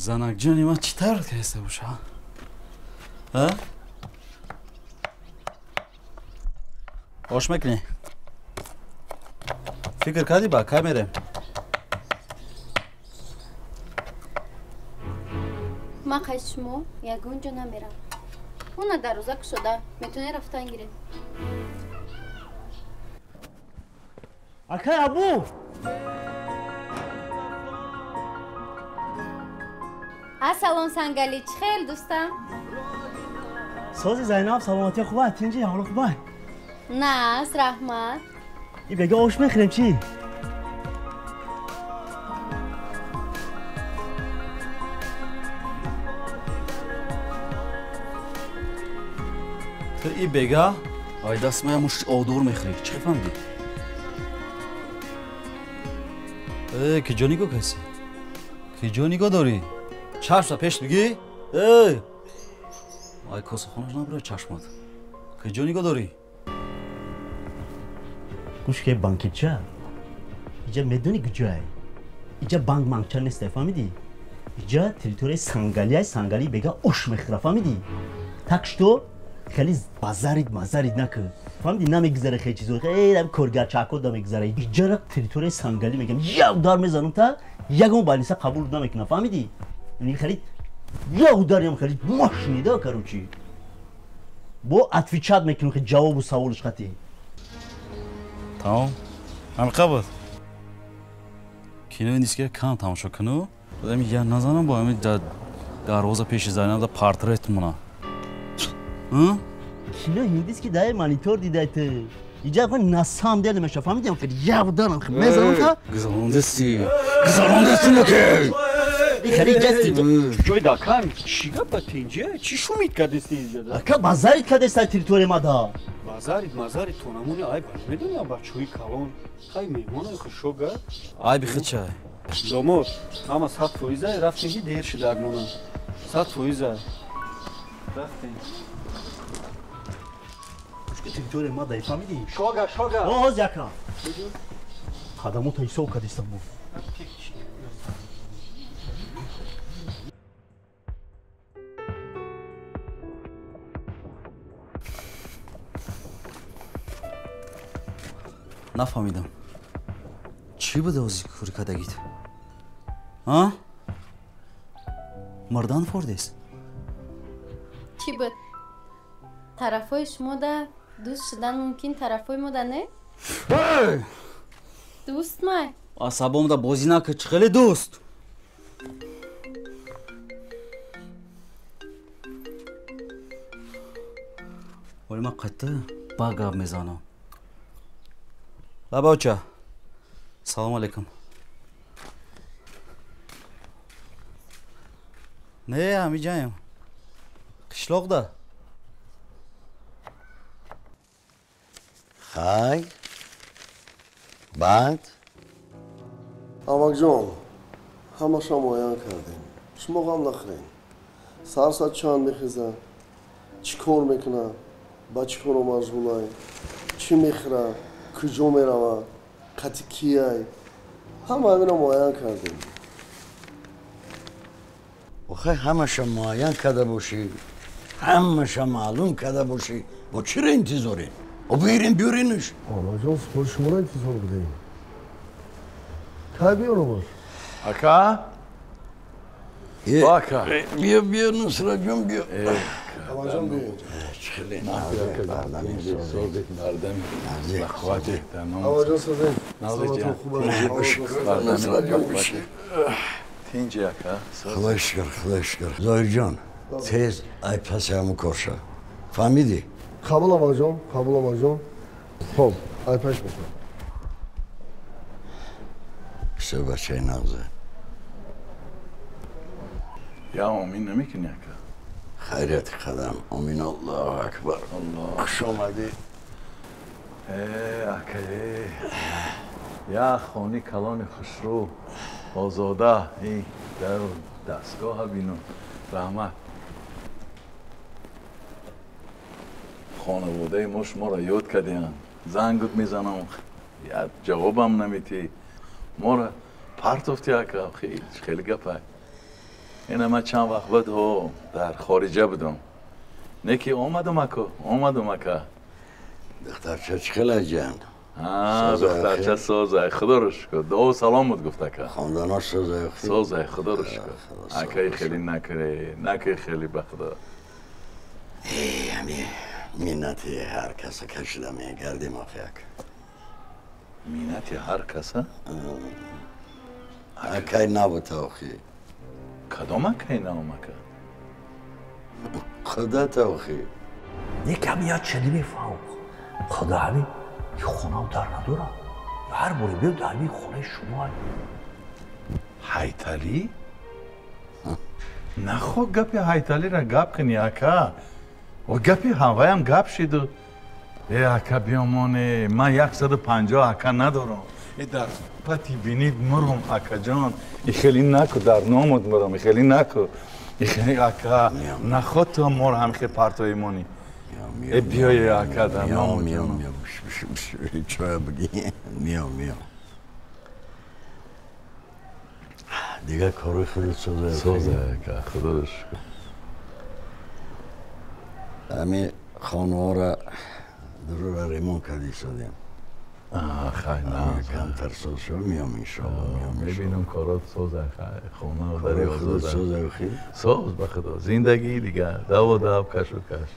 Занакҷони ман чӣ тавр каста боша? А? Ош мекунӣ? Фикр кардӣ ба кай мерем? Ман қайси шумо ягон ҷо намерам. Уна дарвоза кушода, метавонед рафтан гиред. Акай Абу! Ассалом Сангали, чӣ хел дӯстам? Сози Зайнаб, саломатия хуба, тинҷи ҳоло хуба? Нас, раҳмат. И бега ош мехӯрем чӣ? Ту и бега ай даст мая мушти одор мехӯрӣ. Чӣ фаҳмидӣ? Э, киҷо нигоҳ каси? Киҷо нигоҳ дорӣ? Чашмта пеш бигӣ? Э! Ай косахонаш набура чашмат. Киҷо нигоҳ дорӣ? Гӯш ке банкича. Иҷа медонӣ куҷоай? Иҷа банк манкча нест, фаҳмидӣ? Иҷа территорияи Сангалиай, Сангали бега ош мехӯра, фаҳмидӣ? Так что хеле базарид мазарид накун. Фаҳмидӣ, намегузаре хеле чизо. Хеле коргарчако намегузаре. Иҷара территорияи Сангалӣ мегам. Як удар мезанам та ягон балниса қабул намекунам, фаҳмидӣ? Яъне хеле як ударям хеле мощный да, короче. Бо отвечать мекунам хеле ҷавобу саволиш қатӣ. Тамом. Ҳамиқа буд. Кинои ниски кам тамошо куну. Одами я назанам бо ҳами дарвоза пеши Зайнаб да портрет мона. Кино ҳиндиски дай монитор дидай ту. Иҷа на самом деле меша, фаҳмидӣ? Хеле як ударам хеле мезанам та. Гузарондасти. Гузарондасти наки. Хеле ҷасти. Ҷой дакан чӣ гапа тинҷа? Чӣ шумид кардести инҷа? Ака базарид кардеста территория мада. Базарид, мазарид то намуни айб медонам бачаҳои калон. Хай меҳмонои хушога. Айби хичай. Домод, ҳама 100% рафтем ки дер шуда агмона. 100%. Рафтем. Территория мада, фаҳмидӣ? Шога, шога. Оз яка. Хадамота ҳисоб кардистам бу. Нафаҳмидам. Чӣ буда ози кӯри кардагит? А? Мардан фордес? Чӣ буд? Тарафҳои шумо да дӯст шудан мумкин, тарафҳои мо да не? Дӯст май? Асабом да бозӣ накард, чӣ хеле дӯст? Вале ман қатъа ба гап мезанам. Лабоча. Салом алейкум. Не, ҳамиҷаем. Қишлоқда. Хай. Баъд? Амакҷон, ҳамаша муайян кардем. Шумо ғам нахӯред. Саҳар соат чанд мехезад? Чӣ кор мекунад? Ба чӣ коро машғулай? Чӣ мехӯрад? Куҷо меравад? Қати кияй? Ҳама ҳаминро муайян кардем. Охай ҳамаша муайян карда бошӣ, ҳамаша маълум карда бошӣ, бо чиро интизорем? О биёрем, биёренаш. Амакҷон, супори шуморо интизор будем. Кай биёрам? Ака? Ака. Биё, биё, Нусратҷон, биё. Амакҷон, биё. Амакҷон, созед. Саломатон хуб аст. Нусратҷон, бишин. Тинҷи, ака. Худои шукр, худои шукр. Зоҳирҷон, тез ай паси ҳамун кор шав. Фаҳмидӣ? Қабул, амакҷон, қабул, амакҷон. Хоб, ай паш мекунам. Бисёр бачаи нағзе. Я омин намекунӣ, ака? Хайрияти қадам. Омин, Аллоҳу акбар. Хуш омадӣ. Э, ака, э. Я хони калони хушрӯ, озода, ин дару дастгоҳа бину. Раҳмат. Хонаводаи мо шуморо ёд кардианд. Зангут мезанам, ҷавобам наметиҳӣ. Моро партофти, ака, хеле гапай. Ина ман чанд вақт буд дар хориҷа будам. Не ки омадам ака, омадам ака. Духтарча чӣ хел ҷан? Духтарча созай, худоро шукр. Дуо салом буд гуфт ака. Хонданаш созай. Созай, худоро шукр. Акай хеле накарӣ, накарӣ хеле ба худо. Эй, ами миннати ҳар каса кашида мегардем охи ака. Миннати ҳар каса? Акай набуд охи. Кадом акай наом ака? Худат охи. Якам яд шуди мефаҳмам. Худо ҳамин хонам дар надорам. Ҳар боре биёд ҳамин хонаи шумо. Ҳайталӣ? Нахо гапи ҳайталиро гап кунӣ ака. О гапи ҳаваям гап шиду. Э ака биёмоне, ман 150 ака надорам. Э дар пати бинид мурум акаҷон. И хеле наку дар номуд мурум, и хеле наку. И хеле ака, нахо ту моро ҳамхе партои монӣ. Э биёй ака дар номуд. Миём, миём, чоя бигӣ. Миём, миём. Дигар корои худат созай. Созай ака, худоро шукр. Ами хонаҳоро дурура ремонт кардӣ содем. Хай на. Камтар соз шуд, миём иншоалло, миём. Мебинам корот созай, хай. Хона дари худат созай охи? Соз ба худо. Зиндагӣ дигар, даву дав, кашу каш.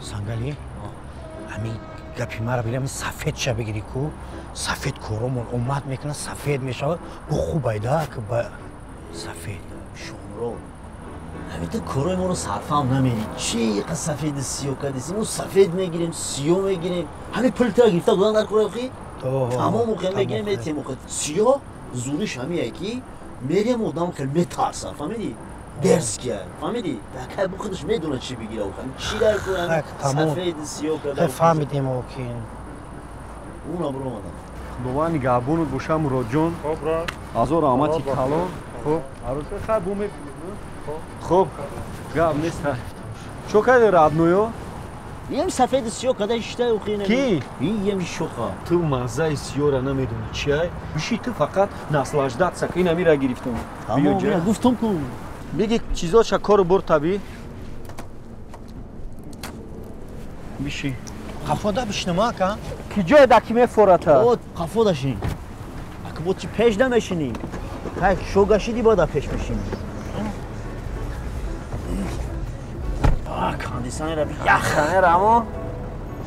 Сангалӣ, ҳамин гапи маро бигир, ҳамин сафед ша бигирӣ ку, сафед коромон омад мекунад, сафед мешавад, бо хуб айда ки ба сафед. Шумро, ҳамин ту корои моро сарфаҳм намерӣ. Чи иқа сафеди сиё кардеси? Мо сафед мегирем, сиё мегирем. Ҳамин пул тира гирифта будан дар корои охи? Тамом охи мегирем, метем охи. Сиё зуриш ҳамие ки мерем одам хел метарсад, фаҳмидӣ? Дерзкия, фаҳмидӣ? Акай бу худаш медонад чӣ бигира охи. Чӣ дар кора сафед сиё карда. Фаҳмидем охи. Уна буромадам. Худованд нигаҳбонут боша Муродҷон. Азор раҳмати калон. Хуб, арӯса хай бу мебинем. Хуб, гап нест. Чо кардӣ родноё? Ем сафеди сиё када ишта охи. Ки? Ем шоқа. Ту маззаи сиёра намедонӣ чи ай? Биши ту фақат наслаждаться ин амира гирифтам. Тамом, гуфтам ку. Биги чизоша кору бур табӣ. Биши. Қафода бишинам ака? Ки ҷое даки мефората? О, қафода шин. Ака бо чи пеш намешинӣ? Хай, шо гашиди бода пеш мешинӣ. Кондиционера би яханера амо.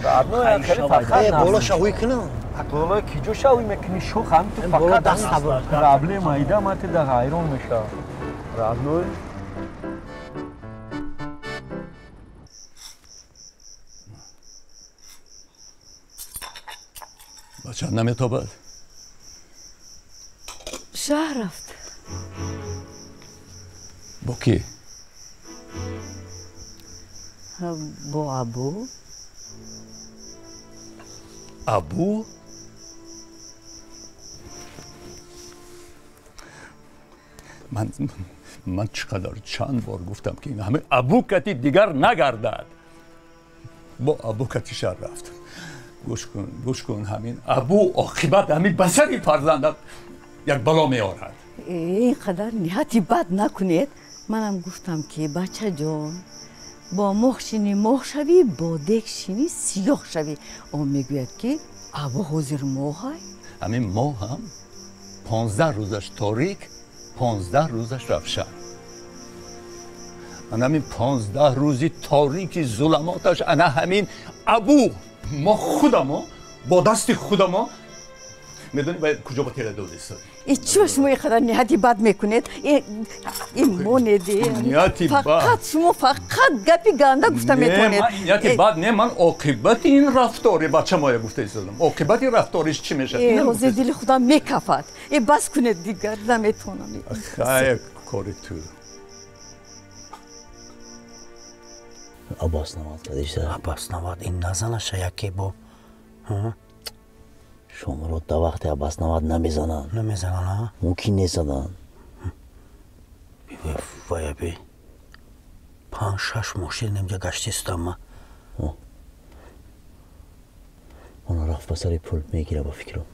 Родной хеле фақат боло шавӣ кунам. Боло ки ҷо шавӣ мекунӣ шо ҳам ту фақат даст табар. Проблема ида ман ту да ҳайрон мешавам. Родной бача наметобад. Шаҳр рафт. Бо кӣ? Бо Абу. Абу? Ман чӣ қадар чанд бор гуфтам ки ин ҳама Абу кати дигар нагардад. Бо Абу кати шаҳр рафт. Гӯш кун, гӯш кун, ҳамин Абу оқибат ҳамин ба сари фарзандат як бало меорад. Ин қадар ниҳати бад накунед. Манам гуфтам ки бачаҷон, бо моҳ шинӣ моҳ шавӣ, бо дег шинӣ сиёҳ шавӣ. Он мегӯяд ки Абу ҳозир моҳай. Ҳамин моҳ ҳам 15 рӯзаш торик, 15 рӯзаш равшан. Ана ҳамин 15 рӯзи торики зулумоташ ана ҳамин Абу мо худамо бо дасти худамо медонӣ ба куҷо ба тела додист. Чӣ ба шумо ин қадар ниҳати бад мекунед? Ин монеде. Ниҳати бад. Фақат шумо фақат гапи ганда гуфта метавонед. Ниҳати бад не, ман оқибати ин рафтори бачамоя гуфта истодам. Оқибати рафториш чӣ мешавад? Ҳозир дили худам мекафад. Бас кунед дигар, наметавонам. Хай кори ту. Аббас навад кадиша. Аббас навад ин назанаша яке бо. Шуморо та вақте Аббас навад намезананд. Намезананд, а? Мумкин незананд. Вая би. 5-6 мошин инҷа гаштистам ма. Рафт ба сари пул мегира ба фикром.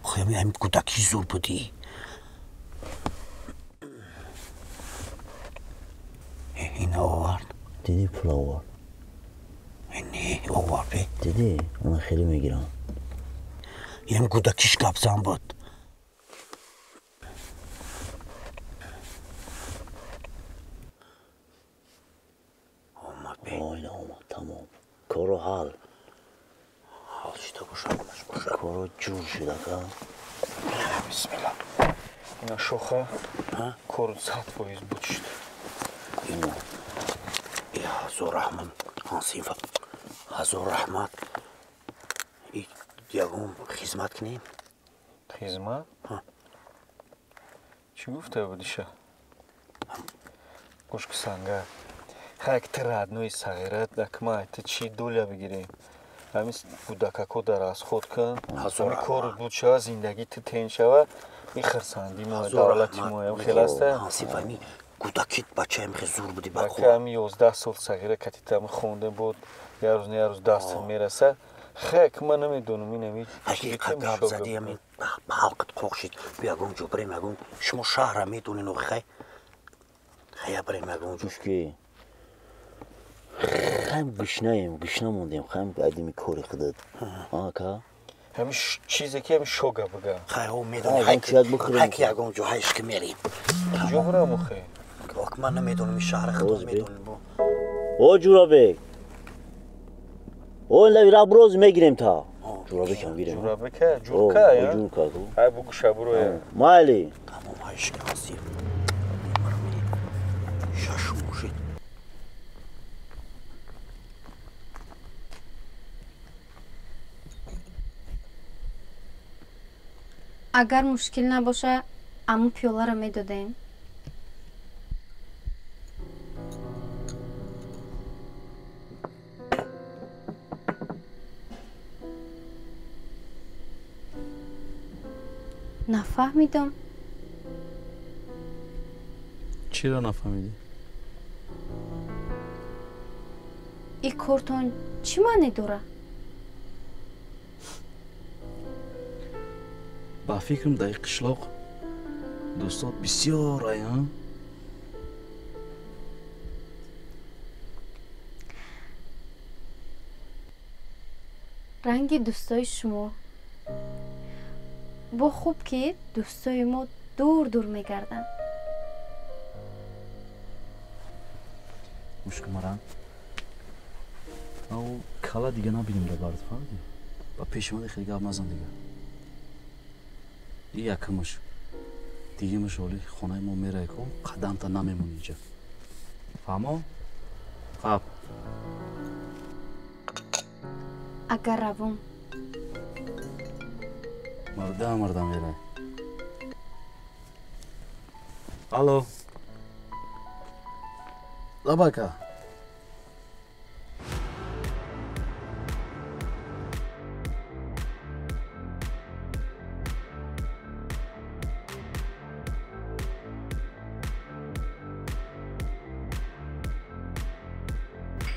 Охи ҳамин кӯдаки зур будӣ. Ина овард. Дидӣ пул овард. Не, овард. Дидӣ? Она хеле мегирам. Ин кӯдакиш гапзан буд. Омад. Омад, тамом. Кору ҳал. Ҳал шуда бошад, ҳамаш бошад. Кору ҷур шуда, ка? Бисмилла. Ина шоха, кору 100% буд шуд. Ина. Ҳазор раҳмат, ҳансифа. Ҳазор раҳмат. Ягон хизмат кунем? Хизмат? Чӣ гуфта будиша? Гӯш ки сангар. Хай ки ти родной сағират, акма ти чӣ доля бигирем? Ҳамин кӯдакако дар расход кун, ҳамин кор буд шава, зиндагӣ ти тен шава, ин хирсандӣ мо, давлати мо, хел аста? Ҳансифа, ҳамин кӯдакит бачаем хел зур буди ба хуб. Ҳамин 11 сол сағира катитам хонда буд, як рӯз не як рӯз дастам мераса. Хек, ман намедонам, ин ҳамин ҳақиқат гап задӣ, ҳамин ҳалқат қоқ шид. Бия ягон ҷо бирем, ягон шумо шаҳра медонед, охи хай. Хая бирем ягон ҷо. Гӯш ки хайм гушнаем, гушна мондем, хайм адими кори худат. Ака? Ҳамин чизе ки ҳамин шога бига. Хай, о медонӣ, хай ки ягон ҷо ҳайш ки мерем. Куҷо бирам охи? Ок, ман намедонам, ин шаҳра худо медонем. О, Ҷурабек! О, лави раброз мегирем та. Ҷурабекам гирем. Ҷурабека? Ҷурка, я? Ҷурка. Ай бугуша буроя. Майли. Тамом, ҳайш ки ҳастем. Шашум бошед. Агар мушкил набоша, аму пиёларо медодем. Нафаҳмидам. Чиро нафаҳмидӣ? Ин кортон чӣ маъне дорад? Ба фикрам дар ин қишлоқ дӯстот бисёр аян. Ранги дӯстои шумо. Бо хуб ки дӯстои мо дур-дур мегарданд. Гӯш кун мара. Ав кала дига набинем дар бард, фаҳмидӣ? Ба пеши ман хеле гап назан дига. И якумаш. Дигимаш оли хонаи мо мерай ко қадамта намемонӣ инҷа. Фаҳмо? Қаб. Агар равум. Марда марда мерай. Алло. Лабака.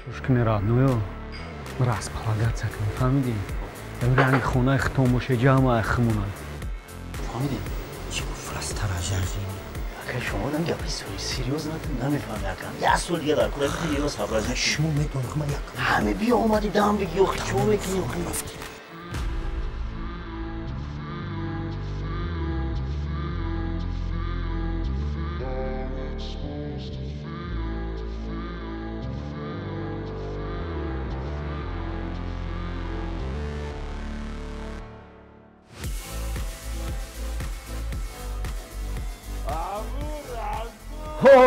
Гӯш родноё, располагаться кунӣ, фаҳмидӣ? Ранги хонаи хитон боше, ҷамъ химона. Фаҳмидӣ? Чӣ гуфт растаражажи? Ака, шумо одам гапи серьёз намефаҳми, ака. Як сол дига дар кора бити ё сабразӣ. Шумо медонед, ман як ҳаме биё омадӣ дам бигӣ, охи чӣ мекунӣ, охи? Рафтем.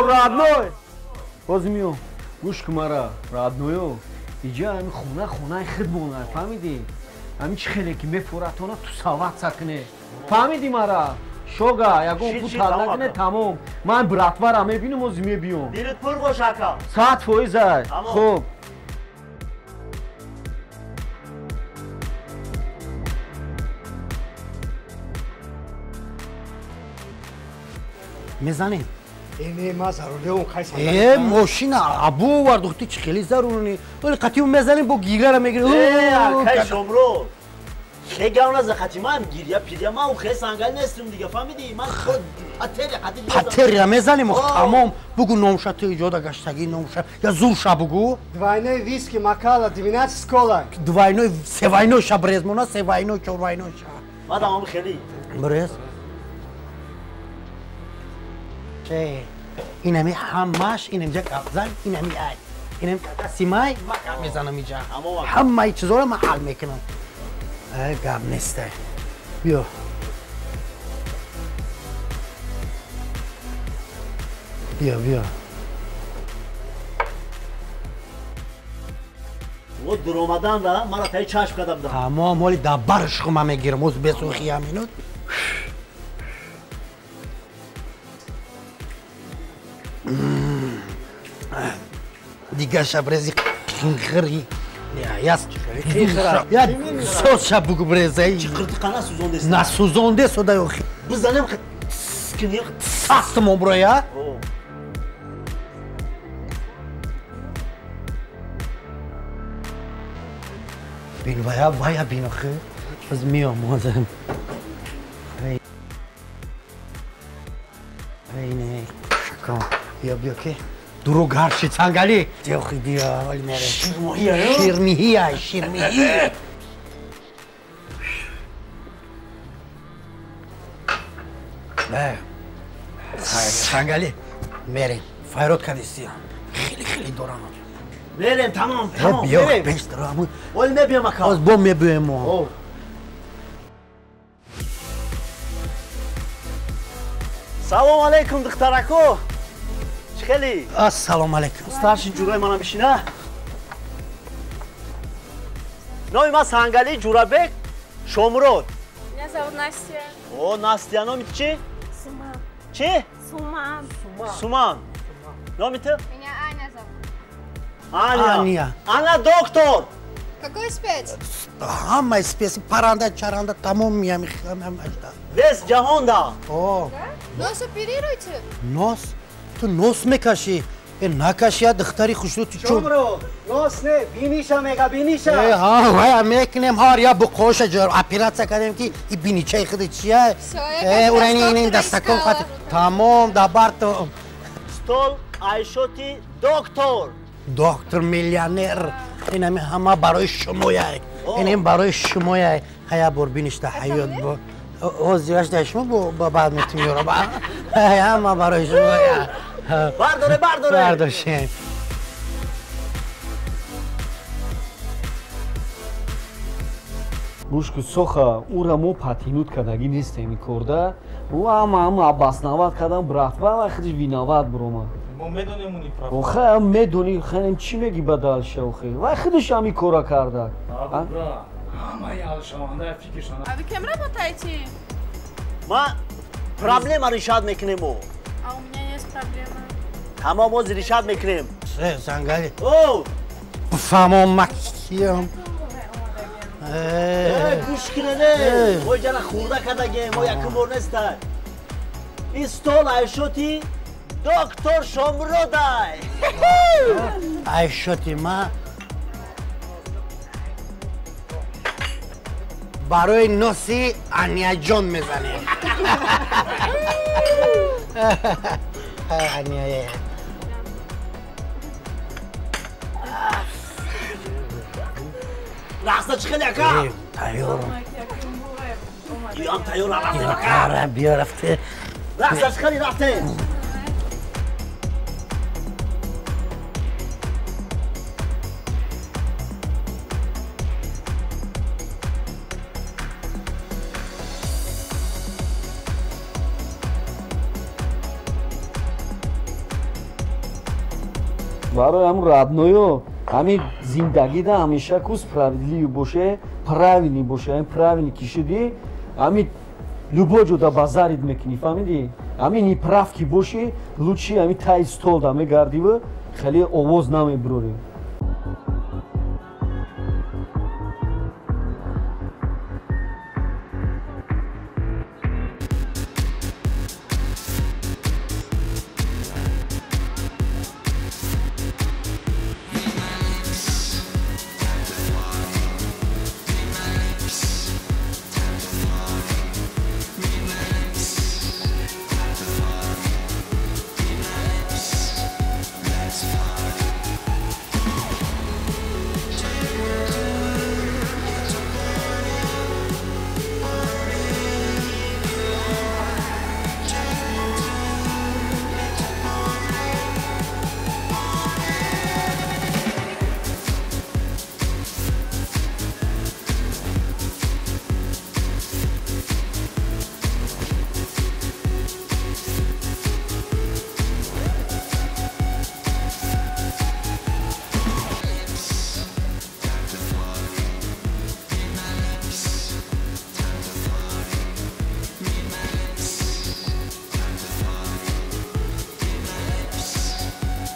Родной! Боз миём. Гӯш кун мара, родноё. Иҷа ҳамин хона хонаи худмона, фаҳмидӣ? Ҳамин чӣ хеле ки мефуратона ту саватса куне. Фаҳмидӣ мара? Шога, ягон пул накуне, тамом. Ман братвара мебинам, оз мебиём. Дилат пур бош, ака. 100% ай. Хуб. Мезанем. Не, ма зарурӣ он қай Э, мошина абу овард, ухти чи хеле зарурӣ. Вале қатиу мезанем, бо гиряра мегирем. Э, акай Шомрод. Хе гавна за хатимам гиря пиря ма у хе сангал нестум дига, фаҳмидӣ? Ман худ патери қати Патерира мезанем, тамом. Бугу номша ту иҷода гаштагӣ номша. Я зурша бугу. Двойной виски Макала 12 с колой. Двойной, севайной ша брезмона, севайной, чорвайной ша. Мадам хели. Брез. Че, инами ҳамаш, инамҷа гапзан, инами ай. Инам симай, ма гап мезанам иҷа. Ҳамаи чизоро ман ҳал мекунам. Гап неста. Биё. Биё, биё. О, дуромадан да, мара таи чашм кадам да. Тамом, ҳоли дар барш хума мегирам, оз бесухи ҳаминут. Дигар шабрези қинхири. Я соз ша бугу брезай. Чи қиртиқа насӯзондест? Насӯзонде сода охи. Бизанем кунем. Астам оброя. Бин вая, вая бин охи. Аз миём ҳозир. Эй, шакон. Биё, биё ки. Дурӯғ ҳарчи сангалӣ. Охи биё, вали мере. Ширмиҳӣ ай, ширмиҳӣ. Сангалӣ, мерем. Файрод кардисти. Хеле хеле дорам. Мерем, тамом, тамом. Биё, пеш дорам. Оли мебиём ака. Оз бо мебиём мо. Салом алейкум, духтарако. Чӣ хели? Ассалому алейкум. Старший ҷураи манам бишина. Номи ман Сангалӣ Ҷурабек Шомурод. Меня зовут Настя. О, Настя, номи ту чӣ? Суман. Чӣ? Суман. Суман. Номи ту? Меня Аня зовут. Аня. Аня. Аня доктор. Какой спец? Ҳамаи спец, паранда, чаранда, тамом миям. Весь ҷаҳонда. О. Нос оперируйте? Нос? Ту нос мекашӣ? Э, накаши, я духтари хушрӯ ту чун. Шомрод, нос не, биниша мега, биниша. Э, ҳа, вая мекунем, ҳар я буқоша ҷор оператсия кардем ки и биничаи худи чия? Э, урани ин дастакон хат. Тамом, дабар ту. Стол айшоти доктор. Доктор миллионер. Инами ҳама барои шумояй. Инем барои шумояй. Ҳая бор биништа ҳаёт бо. Ҳозираш дар шумо бо баъд метумёра. Ҳама барои шумояй. Бардоре, бардоре. Бардошем. Гӯш ку соха, ура мо патинут кардагӣ нестем ин корда. Ӯ ҳама ҳама абаснават кардам, братва ва худиш виноват буромад. Мо медонем уни прав. Охе, медонӣ, хелем чӣ мегӣ ба дальше охе? Вай худиш ҳамин кора карда. Ҳамаи ҳалшаванда фикршон. А вы кем работаете? Ма проблема решать мекунем мо. А у меня есть проблема. Тамом, оз решать мекунем. Э, Сангалӣ. О! Фаҳмом макиям. Э, гӯш кунене. Мо ҷана хурда кардагем, мо якум бор нестай. Ин стол айшоти доктор Шомродай. Айшоти ма барои носи Аняҷон мезанем. Аня. Рақса чӣ хеле ака? Тайёрам. Иам тайёрам, рафтем ака. Ара, биё рафте. Рақса чӣ хеле рафтем. Барои ҳамун роднойо, ҳамин зиндагида ҳамеша ку справедливый боше, правильный боше, ҳамин правильный ки шудӣ, ҳамин любой ҷода базарид мекунӣ, фаҳмидӣ? Ҳамин неправ ки бошӣ, лучше ҳамин таи стол да мегардиву хеле овоз намебурорӣ.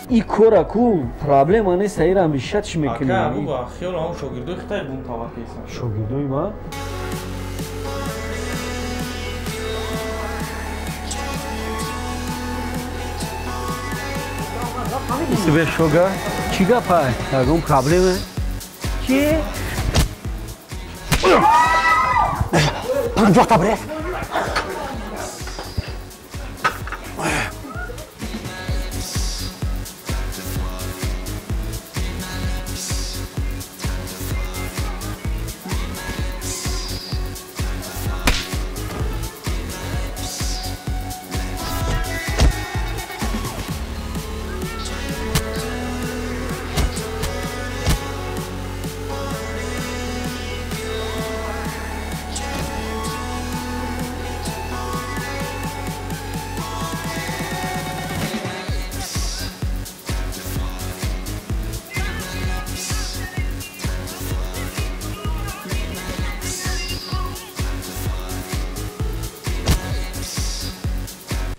И кора ку проблема нест, ира мишатш мекунем. Ака, буба, хиёл ам шогирдои хитай бун таваккисан. Шогирдои ма? Исбе шога, чӣ гапай? Ягон проблема? Чи? 50 та бред.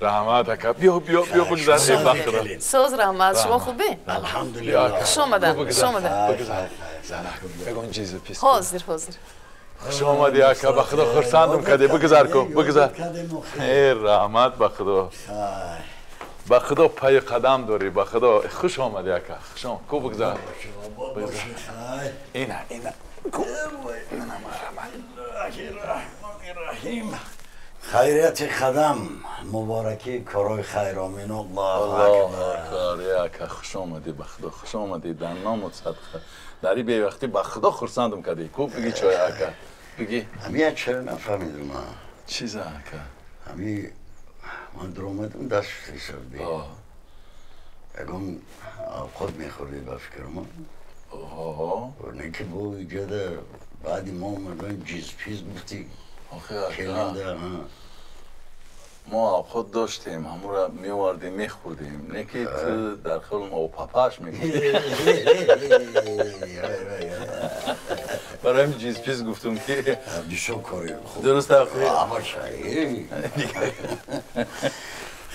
Раҳмат ака, биё биё биё бигзар бахтро. Соз раҳмат, шумо хубе? Алҳамдулиллоҳ. Хуш омадан, хуш омадан. Ягон чизе пис. Ҳозир, ҳозир. Хуш омадӣ ака, ба худо хурсандам кардӣ. Бигзар ку, бигзар. Э раҳмат ба худо. Ба худо пайи қадам дорӣ, ба худо. Хуш омадӣ ака, хуш омад. Ку бигзар. Ина, ина. Ку. Раҳим. Хайрияти қадам, муборакӣ корҳои хайромин. Аллоҳу акбар. Ака, хуш омадӣ, ба худо хуш омадӣ. Дар ному садқа. Дар ин бевақтӣ ба худо хурсандам кардӣ. Ку бигӣ чой ака, бигӣ. Ҳамия чаро нафаҳмидум? Чиза ака? Ҳами ман дуромадам, даст шустӣ. Ягон авқот мехӯрдӣ ба фикрам. Не ки бо иҷода баъди мо омадан ҷизпиз гуфтӣ. Мо авқот доштем, ҳамура меовардем, мехӯрдем. Не ки ту дар хелм опапаш мегуфтӣ. Барои ҳамин ҷизпиз гуфтум ки бисёр кори хуб. Дуруст ахи?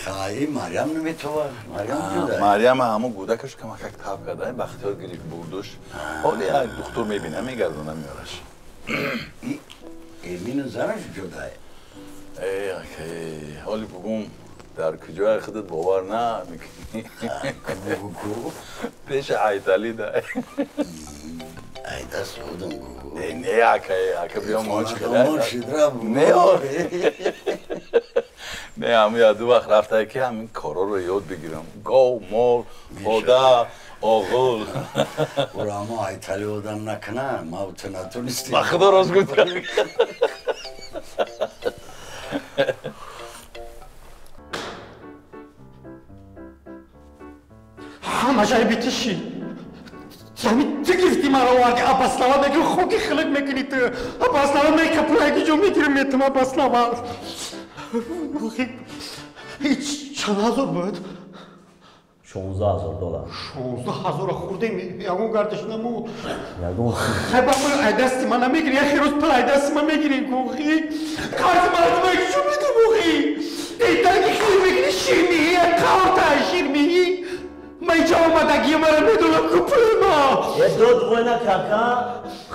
Хай, Марьям наметова. Марьям ҷуда. Марьям ҳамун гудакаш камакак таб карда, Бахтиёр гирифт бурдуш. Ҳоле як духтур мебина, мегардона меораш. Эмину занаш ҷудае. Эй, акай, ҳоли бугум дар куҷое худат бовар намекунӣ. Пеши Айталӣ да. Ай даст худам гугу. Не, акай, ака биё моч када. Не, не, ҳамин як ду вақт рафтае ки ҳамин корҳоро ёд бигирам. Гов, мол, пода, оғул. Ура мо Айталӣ одам накуна, ма ту натунистем. Ба худо рост гуфтам. Ҳамашай битиши. Ҳамин ту гирифти маро оварди, абаслава мекунӣ, хоки хилик мекунӣ ту. Абаслава мекапураги ҷо мегирим метум абаслава. Чанд ҳазор буд? 16,000 доллар. 16,000 хӯрдем, ягон гардиш намуд. Ягон. Хай ба пул ай дасти ман намегирӣ, яхе рӯз пул ай дасти ман мегирӣ гӯхӣ. Қарзи мардум ки чун медум гӯхӣ. Этаги хир мегирӣ ширмиҳӣ, қавта ширмиҳӣ. Ман инҷа омадагӣ мара медонам ку пули ма. Е дод война кака,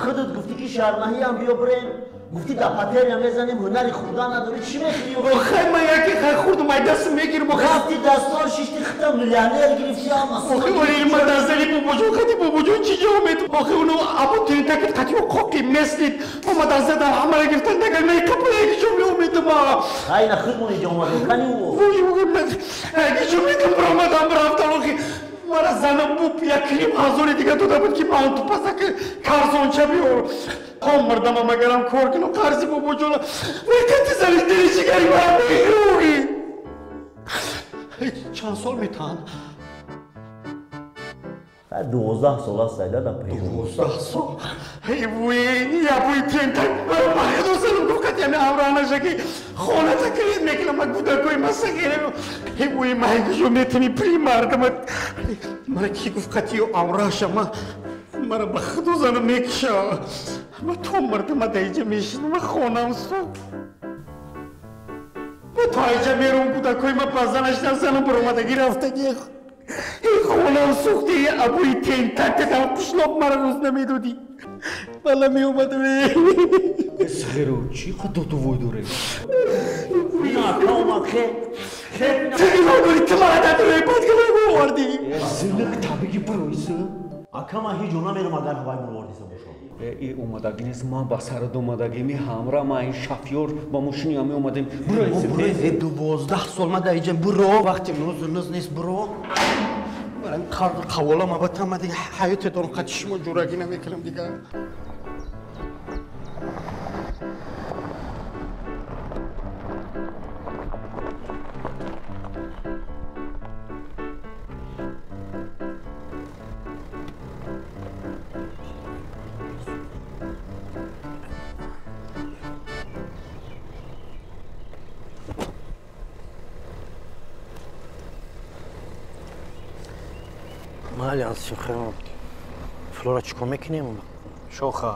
худат гуфтӣ ки шармаҳиам биё бирем. Гуфтӣ дар патерия мезанем, ҳунари хӯрдан надорӣ, чӣ мехӯрӣ? Хай ман яке хай хӯрдум, ай дастам мегирим. Рафти дастон шишти, хита миллионер гирифти ҳама. Охи оли ман дастари бобоҷон хати бобоҷон чӣ ҷо метум? Охи уно абу тентакит қати ҳуқуқи меслид. Омадан задан ҳамара гирифтан нагар ман капула яки ҷо меомедум. Хай на худмон иҷо омадем, кани ӯ? Яки ҷо метум биромадам рафтан охи. Мара занам бу як ним ҳазори дига дода буд ки ман ту пасаки карзонча биёр. Хом мардама магарам кор кунам қарзи бобоҷона. Вақти зани дили ҷигари мара мехӯрӣ. Чанд сол метаҳанд? 12 сол аст айда дар пеш. 12 сол. Эй вуй, я буй тентак. Ба худо занам гуфт қати ҳами ҳамроҳанаша ки хоната кредит мекунам, ма кӯдакои ма сағирам. Эй вуй, ма куҷо метавонӣ пули мардама. Мара ки гуфт қати ҳамроҳаша ма мара ба худо занам мекуша. Ма то мардама дар инҷа мешинам, ма хонам сӯхт. Ма то инҷа мером кӯдакои ма ба занаш назанам баромадагӣ рафтагӣ. Хонам сӯхти, абӯи тентактатам қишлоқ мара рӯз намедодӣ. Ман намеомадам. Сғиро, чӣ қадр дудувой дорем? Ака омад, хе. Ту нигоҳ дорӣ, ту мара дар рӯи бадгилам овардӣ. Зинак табиги бароиса. Ака, ман ҳеҷ ҷо намерам, агар ҳавай мурвордиса бошад. И омадагӣ нест, ман ба сарат омадагӣ, ҳамра ман ин шафёр ба мошини ҳаме омадем. Буроиса. 12 сол ман дар иҷа буро, вақти нуз нуз нест буро. Барам қавола ма батам, ман дига ҳаёте дорам, қати шумо ҷурагӣ намекунам дига. Флора чӣ кор мекунем? Шоха,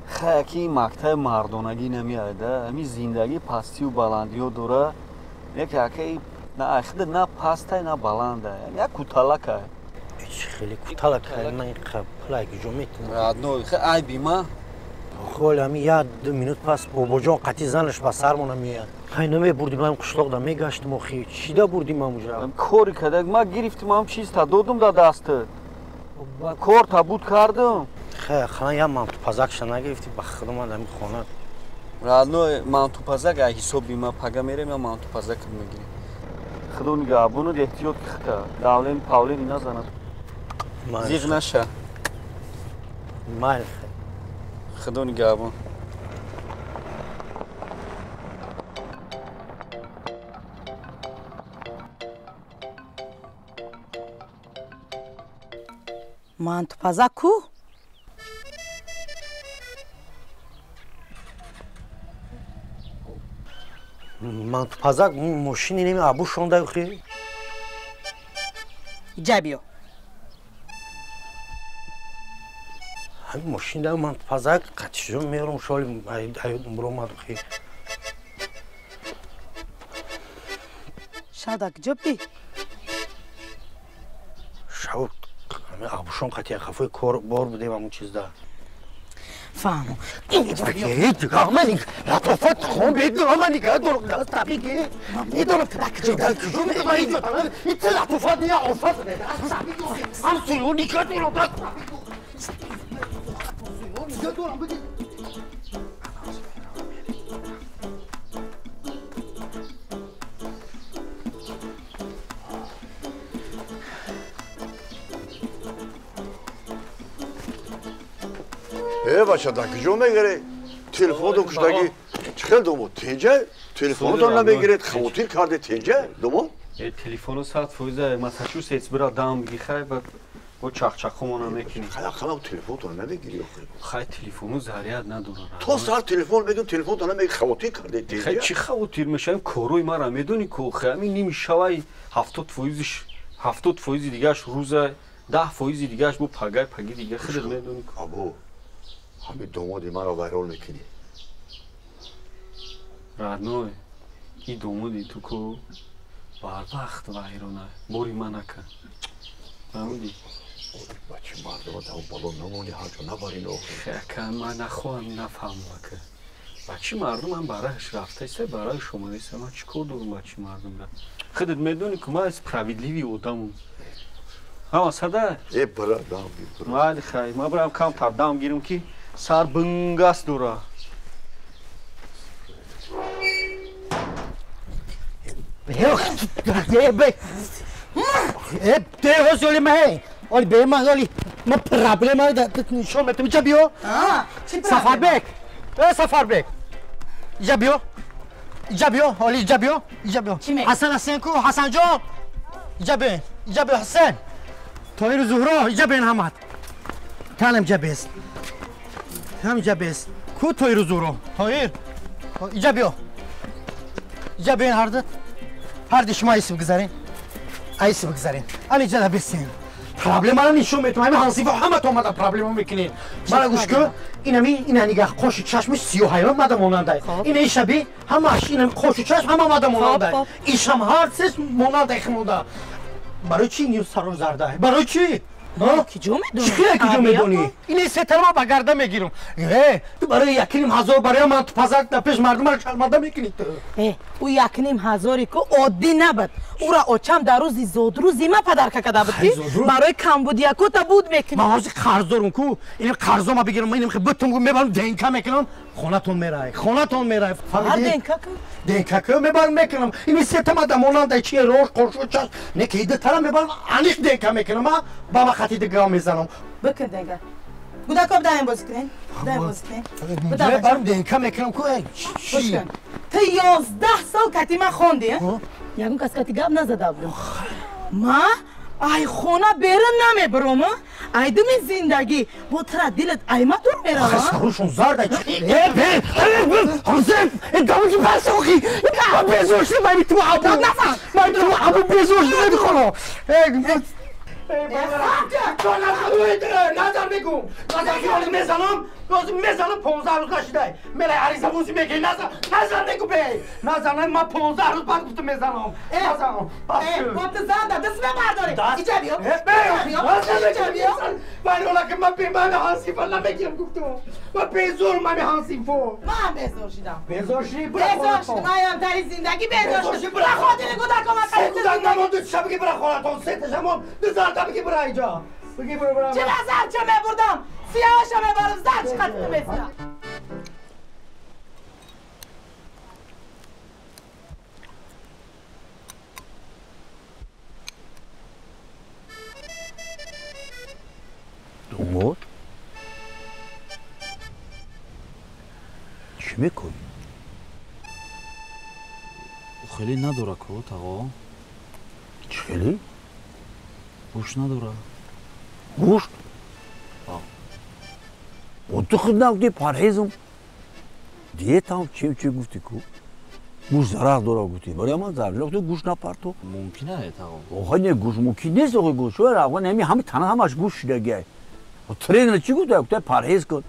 хаяки мактаби мардонагӣ намеяда, ҳамин зиндагӣ пастию баландиҳо дора. Яке акаи на ахида на пастай, на баландай, як куталакай. Хеле куталакай, на пулай куҷо метунам? Родной, хе айби ма. Холи ҳамин як ду минут пас бобоҷон қатъи занаш ба сармона меояд. Хай намебурдим, ҳам қишлоқда мегаштим, охи чида бурдим ҳамуҷа? Кори кадак ма гирифтим, ҳам чиз та додум да дастат. Кор табуд кардам. Хай, хана як мантупазакша нагирифтӣ, ба худо ман дар хона. Родной, мантупазак ай ҳисоби ма, пага мерем, я мантупазак мегирем. Худо нигаҳбонат, эҳтиёт кихта. Давлен павлени назанад. Зиғ наша. Майли. Худо нигаҳбон. Мантупазак ку? Мантупазак мошини неми абу шонда хи. Иҷа биё. Ҳамин мошин да мантупазак қатишон мерам шоли ҳаёт буромад хи. Шада куҷо будӣ? Шав абушон қатъи хафои кор бор будем ҳамун чизда. Фаҳмо. Латофат хон бедорам, ман нигоҳ дорам, табиги. Медонам куҷо куҷо медонам, ин латофат не офат. Ҳам суё нигоҳ дорам, нигоҳ дорам. Бача, дар куҷо мегиред? Телефонто куштагӣ. Чӣ хел домод? Тинҷа? Телефонотон намегиред? Хавотир карде тинҷа? Домод? Телефоно 100% Массачусетс бира дам биги, хай бо чақчақомона мекунӣ. Хай телефонтон намегири охир. Хай телефону заряд надорад. То сар телефон мегирам, телефонтон намегири, хавотир карде тинҷа? Хай чӣ хавотир мешавем? Корои мара медонӣ ку? Хай ҳамин ними шавай 70%-иш, 70% дигааш рӯза, 10% дигааш бо пагай паги дига худат медонӣ ку. Або ҳамин домоди маро вайрон мекунӣ. Родной, и домоди ту ку барвақт вайрона, бори ма накун. Фаҳмидӣ? Бачи мардума дар бало намонӣ, ҳар ҷо набарин охир. Ака, ман нахоҳам нафаҳмам ака. Бачи мардум ҳам барааш рафтаиста, барааш омадаиста. Ман чӣ кор дорам бачи мардумра? Худат медонӣ ку ман справедливый одамам. Ҳама сада? Э, бира, дам гир. Майли хай, ман бирам камтар дам гирам ки сар бингаст дора. Ма проблема нишон метам. Иҷа биё. Сафарбек. Э, Сафарбек. Иҷа биё. Иҷа биё. Оли иҷа биё. Иҷа биё. Ҳасан Ҳасен ку? Ҳасанҷон. Иҷа биё. Иҷа биё Ҳасен. Тоҳиру Зуҳро иҷа биён ҳамат. Танам иҷа бест. Ҳам иҷа бест. Ку Тоҳиру Зуҳро? Тоҳир. Иҷа биё. Иҷа биён ҳарду. Ҳарди шумо айси бигзарен. Айси бигзарен. Ан иҷа да бесен. Проблемаро нишон метам. Ҳамин ҳансифо ҳамато омада проблема мекунед. Мара гӯш кун. Инами ина нигаҳ қошу чашми сиёҳайва мада монандай. Ина ишаби ҳамаш ина қошу чашм ҳама мада монандай. Ишам ҳар сес монандай химонда. Барои чӣ ин сару зарда? Барои чӣ? Киҷо медонӣ? Чӣ киҷо медонӣ? Ин се тара ба гарда мегирам. Э, ту барои 1,5 ҳазор барои ман ту пазак дар пеш мардумро шарманда мекунӣ ту. Э, ӯ 1,5 ҳазоре ку оддӣ набуд. Ӯра очам дар рӯзи зодрӯзи ма падарка карда буд ки барои камбудиякота буд мекунӣ. Ман ҳозир қарз дорум ку. Ин қарзома бигирам, ман инам бутум мебарам ДНК мекунам, хонатон мерай. Хонатон мерай. Фаҳмидӣ? ДНК кун. ДНК ку мебарам мекунам. Ин се та мада монанда чи рош қоршу чаш. Не ки ида тара мебарам аниқ ДНК мекунам, а? Ба ма хати дигар мезанам. Бикун ДНК. Гудако даем бозӣ кунем. Даем бозӣ кунем. Мебарам ДНК мекунам ку. Чӣ? Ту 11 сол кати ман хонди, ягон кас кати гап назада будам. Ма ай хона берун намебаром, ай думи зиндагӣ бо тра дилат айма дур мерава. Сарушон зарда. Э, бе, ҳозир, э дамки басохи. Ма безор шудам, ман ту абу. Ман ту абу безор шудам хона. Э, назар бигум. Назар ки ҳоли мезанам, мезанам 15 рӯз нашидай. Мелай аризабозӣ мекунӣ, назар, назар бигу бе. Назар, ман 15 рӯз баъд гуфтам мезанам. Назар. Бо ту занда даст мебардорӣ. Иҷа биё. Иҷа биё. Вайрола ки ман бе ман ҳансифа намегирам гуфтам. Ман безор ман ҳансифо. Ман безор шудам. Безор шудӣ? Безор шудам. Маям тари зиндагӣ безор шудам. Бира хотири кӯдакам се кӯдак намонду чиша бигӣ бира хонатон се ташамон ду зарда бигӣ бира иҷа. Бигӣ бира бира. Чӣ назар ча мебурдам? Сиёҳаша мебарам зар чӣ қадр месиям. Домод? Чӣ мекунӣ? Хеле надора ку, тағо. Чӣ хеле? Гӯшт надора. Гӯшт? О, ту худ нагуфтӣ парҳезм? Диетам чем чӣ гуфтӣ ку? Гӯшт зарар дора гуфтӣ. Барои ман зарар гуфтӣ гӯшт напарто. Мумкин ае, тағо. Охо не гӯшт мумкин нест охо гӯшт. Шояд охо неми ҳами тана ҳамаш гӯшт шудагиай. Тренер чӣ гуфта? Гуфта парҳез кун.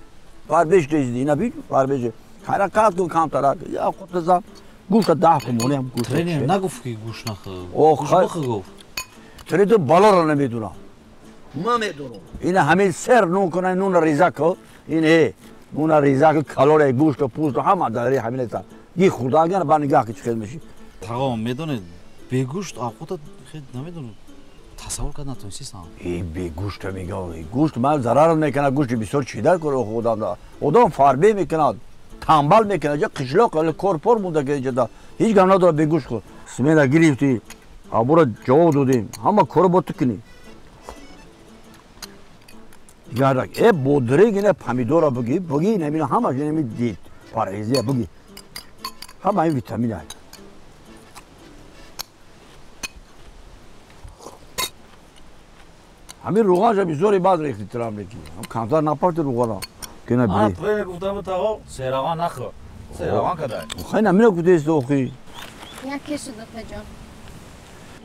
Фарбеш резидӣ, ина бин фарбеш. Ҳаракат кун камтарак. Я худ зан. Гӯшта 10 кун ҳам гӯшт. Тренер нагуфт ки гӯшт нахӯр. Охо гуфт. Тренер балоро намедонам. Ман медонам. Ина ҳамин сер нун кунай нун реза ку. Ин э нун реза ку калория гӯшт пӯст ҳама дар ҳамин аст. Ги хӯрда агар ба нигоҳ ки чӣ хел мешӣ. Тағо медонед бегӯшт авқота хел намедонам. Тасаввур кард натонистам. Э бегӯшт мегӯям. Гӯшт ман зарар мекунад, гӯшти бисёр чида кор одам. Одам фарбе мекунад, тамбал мекунад, ҷа қишлоқ али корпор монда ки ҷа ҳеҷ гап надорад бегӯшт хӯр. Смена гирифтӣ, абура ҷавоб додем. Ҳама корро бо ту кунӣ. Ярак, э бодринг ина помидора бигӣ, бигӣ ина мина ҳамаш ина ми дид, парҳезия бигӣ. Ҳама ин витамин аст. Ҳамин руғанша бисёре баъд рехти трам мекунӣ. Ҳам камтар напарти руғана. Ки на бирӣ. Тренер гуфта буд тағо, сераған нахӯр. Сераған кадай. Хай намина гуфтаест охи. Яке шуд отаҷон.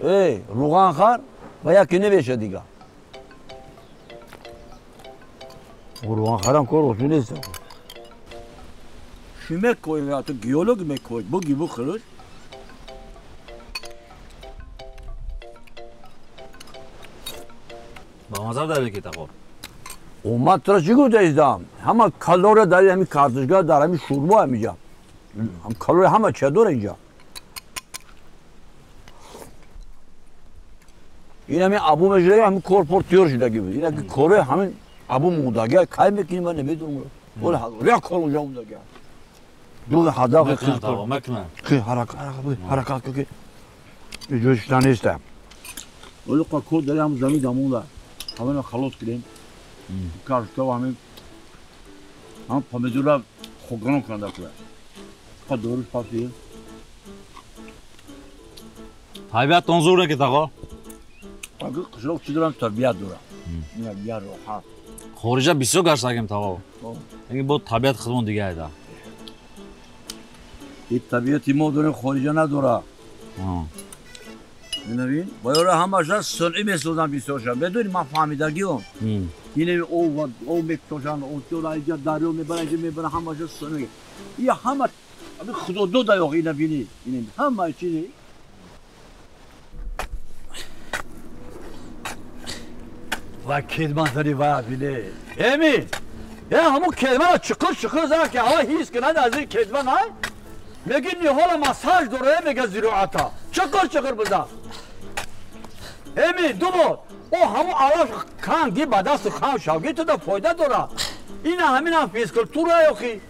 Эй, руған хар ва яке намеша дига. Руған харам кор осон нест. Чӣ мекоӣ? Ту геолог мекоӣ. Буги бухӯр. Ба мазар даре ки тағо. Омад тура чӣ гуфтаистам? Ҳама калория дар ҳамин картошка, дар ҳамин шӯрбо ҳаминҷа. Ҳам калория ҳама чия дора инҷа. Ин ҳамин абу мешуда, ҳамин кор пор тиёр шудагӣ буд. Ин ки кори ҳамин абу мондагӣ, кай мекунӣ ман намедонам. Вале ҳазория кор онҷа мондагӣ. Ду ҳадаф мекунам. Ки ҳаракат, ҳаракат ки иҷои шуда нест. Вале кор дар ҳам замин дамонда. Ҳамина халос кунем. Картошка ва ҳамин ҳам помидора хокгранон кунанда куя. Фақат доруш паси. Табиат он зур ки тағо. Агар қишлоқ чӣ дорам табиат дорам. Я роҳат. Хориҷа бисёр гаштагим тағо. Ин бо табиат худмон дига айда. Ин табиати мо дорем хориҷа надора. Бинавин, бояра ҳамаша сунъӣ месозанд бисёрша. Медонӣ ман фаҳмидагиам. Ин об об мекушанд, об инҷа дарё мебаранд, инҷа мебаранд, ҳамаша сунъӣ. Ин ҳама худо дода ё ина бинӣ. Ин ҳама чизи. Ва кетман зади ва биле. Эмин! Ҳамун кетмана чиқир чиқир зад ки ҳава ҳис кунад аз ин кетман ай? Меги ниҳола массаж дора мега зироата. Чиқир чиқир бизан. Эмин, ду бор. О ҳамун алаф канги ба дасту хам шавги ту да фойда дора. Ина ҳаминам физкультура ёхи.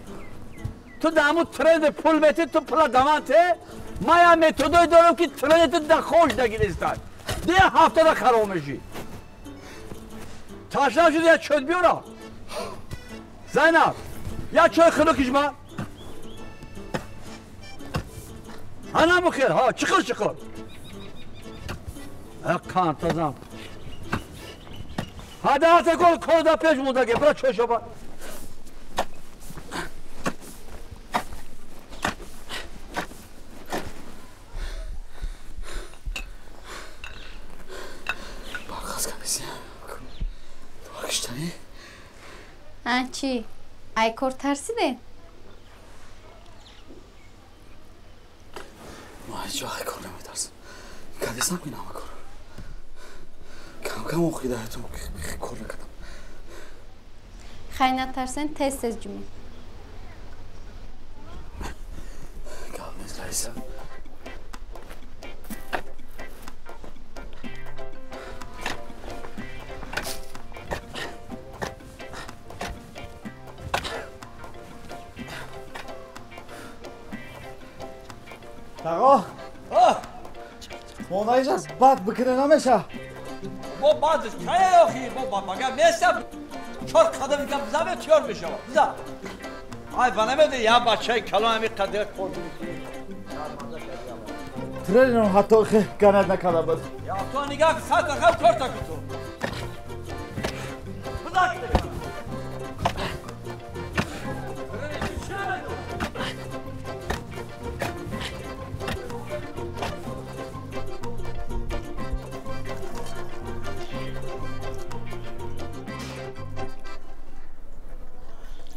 Ту да ҳамун тренди пул мети, ту пула даманте. Ман як методое дорам ки тренди ту да хош дагиристай. Дия ҳафтада хароб мешӣ. Ташна шуди як чой биёра. Зайнаб, як чой хунукиш ма. Ана бухер, ҳа, чиқир чиқир. Қантазам. Ҳадаф кор кор да пеш мондаге, бира чой шоба. Чӣ? Ай кор тарсиде? Ма ҳеҷ вақт ай кор наметарсам. Кадес накунам ҳама кор. Кам кам охи даҳатум кор накардам. Хай натарсен, тез тез ҷумӣ. Гап нест, раиса. Тағо, хонаиҷас бад бикире намеша. Бо бад кая охи, бо мага меса чор қадам гап заме тиёр мешава. Биза. Ай ба намеди я бачаи калон ҳами қадра кор мекунӣ. Тренером ҳатто ганат накарда буд. Я ту нигаҳ сад рақам кор та куту. Биза.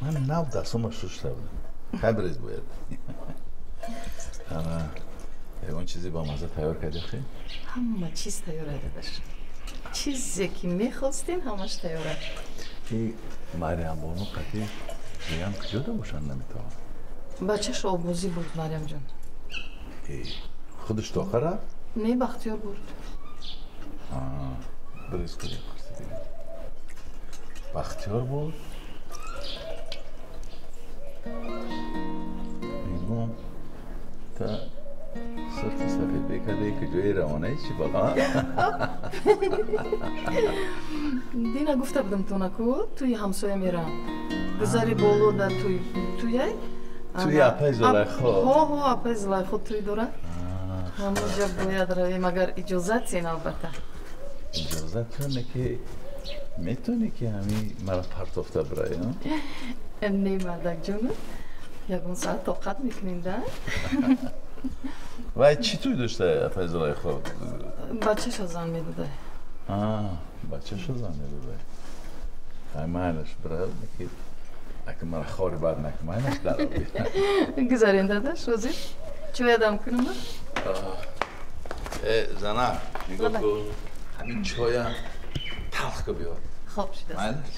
Ман нав дастума шушта будам. Хабрез бояд. Ана, ягон чизе ба маза тайёр кардӣ хе? Ҳама чиз тайёр дадаш. Чизе ки мехостем ҳамаш тайёр. И Мариам бону қатӣ ҷиям куҷода бошанд наметавонам. Бачаш обозӣ бурд Мариамҷон. Худаш тоқа рафт? Не, Бахтиёр бурд. Брез кунем пурсидем. Бахтиёр бурд? Мегӯм та сурхи сафед бекардаи куҷои равонаи чӣ бала? Дина гуфта будам тонаку туи ҳамсоя мерам. Гузари боло дар туи туяй. Туи апаи Зулайхо. Ҳо ҳо апаи Зулайхо туй дорад. Ҳамонҷа бояд равем агар иҷозат сен албатта. Иҷозат тоне ки метавонӣ ки ҳамин мара партофта бирай, а? Не, мардакҷон, ягон соат тоқат мекунем, да? Вай чӣ туй дошта апаи Зулайхо? Бачаша зан медодай. Бачаша зан медодай. Ай майлаш бира ки ака мара хори бад накун, майлаш даро. Гузарем дадаш, ҳозир чой дам кунам? Зана, нигоҳ кун, ҳамин чоя талх ка биёр. Хоб шудааст. Майлаш.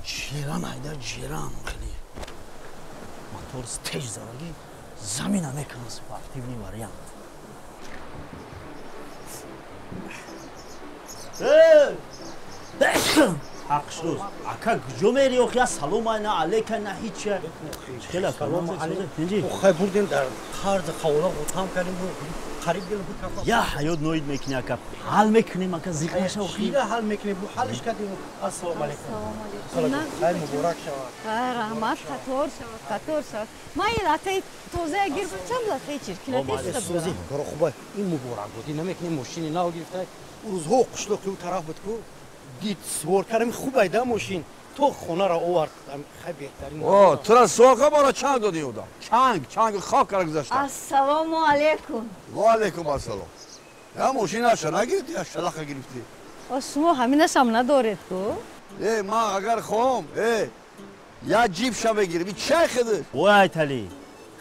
Ҷиран айда ҷиран хеле. Мотор теж задаги замина мекунад спортивный вариант. Ҳақшрӯз, ака куҷо мери охи? Ассалому на алейка на ҳича. Хеле салому алейкум. Хай бурдем дар қарзи қавла ғутам кардем, қариб дил буд. Я ҳаёт ноид мекунӣ ака. Ҳал мекунем ака, зиқ наша охи. Чира ҳал мекунем, бу ҳалш кардем. Ассалому алейкум. Хай муборак шавад. Раҳмат, қатор шавад, қатор шавад. Ман ин латаи тозая гирфтам, чанд латаи чиркинатаи шуда буд. Сӯзи, коро хуба, ин муборак буд. Ин намекунем мошини нав гирифта. Рӯзҳо қишлоқи ӯ тараф буд ку. Дид сувор кардам, хуб айда мошин. То хонаро овард, хай беҳтарин. О, тура суворка бора чанг додӣ одам. Чанг, чанги хок кара гузашта. Ассалому алейкум. Ва алейкум ассалом. Я мошинаша нагирифтӣ, я шалақа гирифтӣ. О, шумо ҳаминашам надоред ку? Э, ман агар хоҳам, я ҷибша мегирам. И чай хидиш? Ой, Айтали,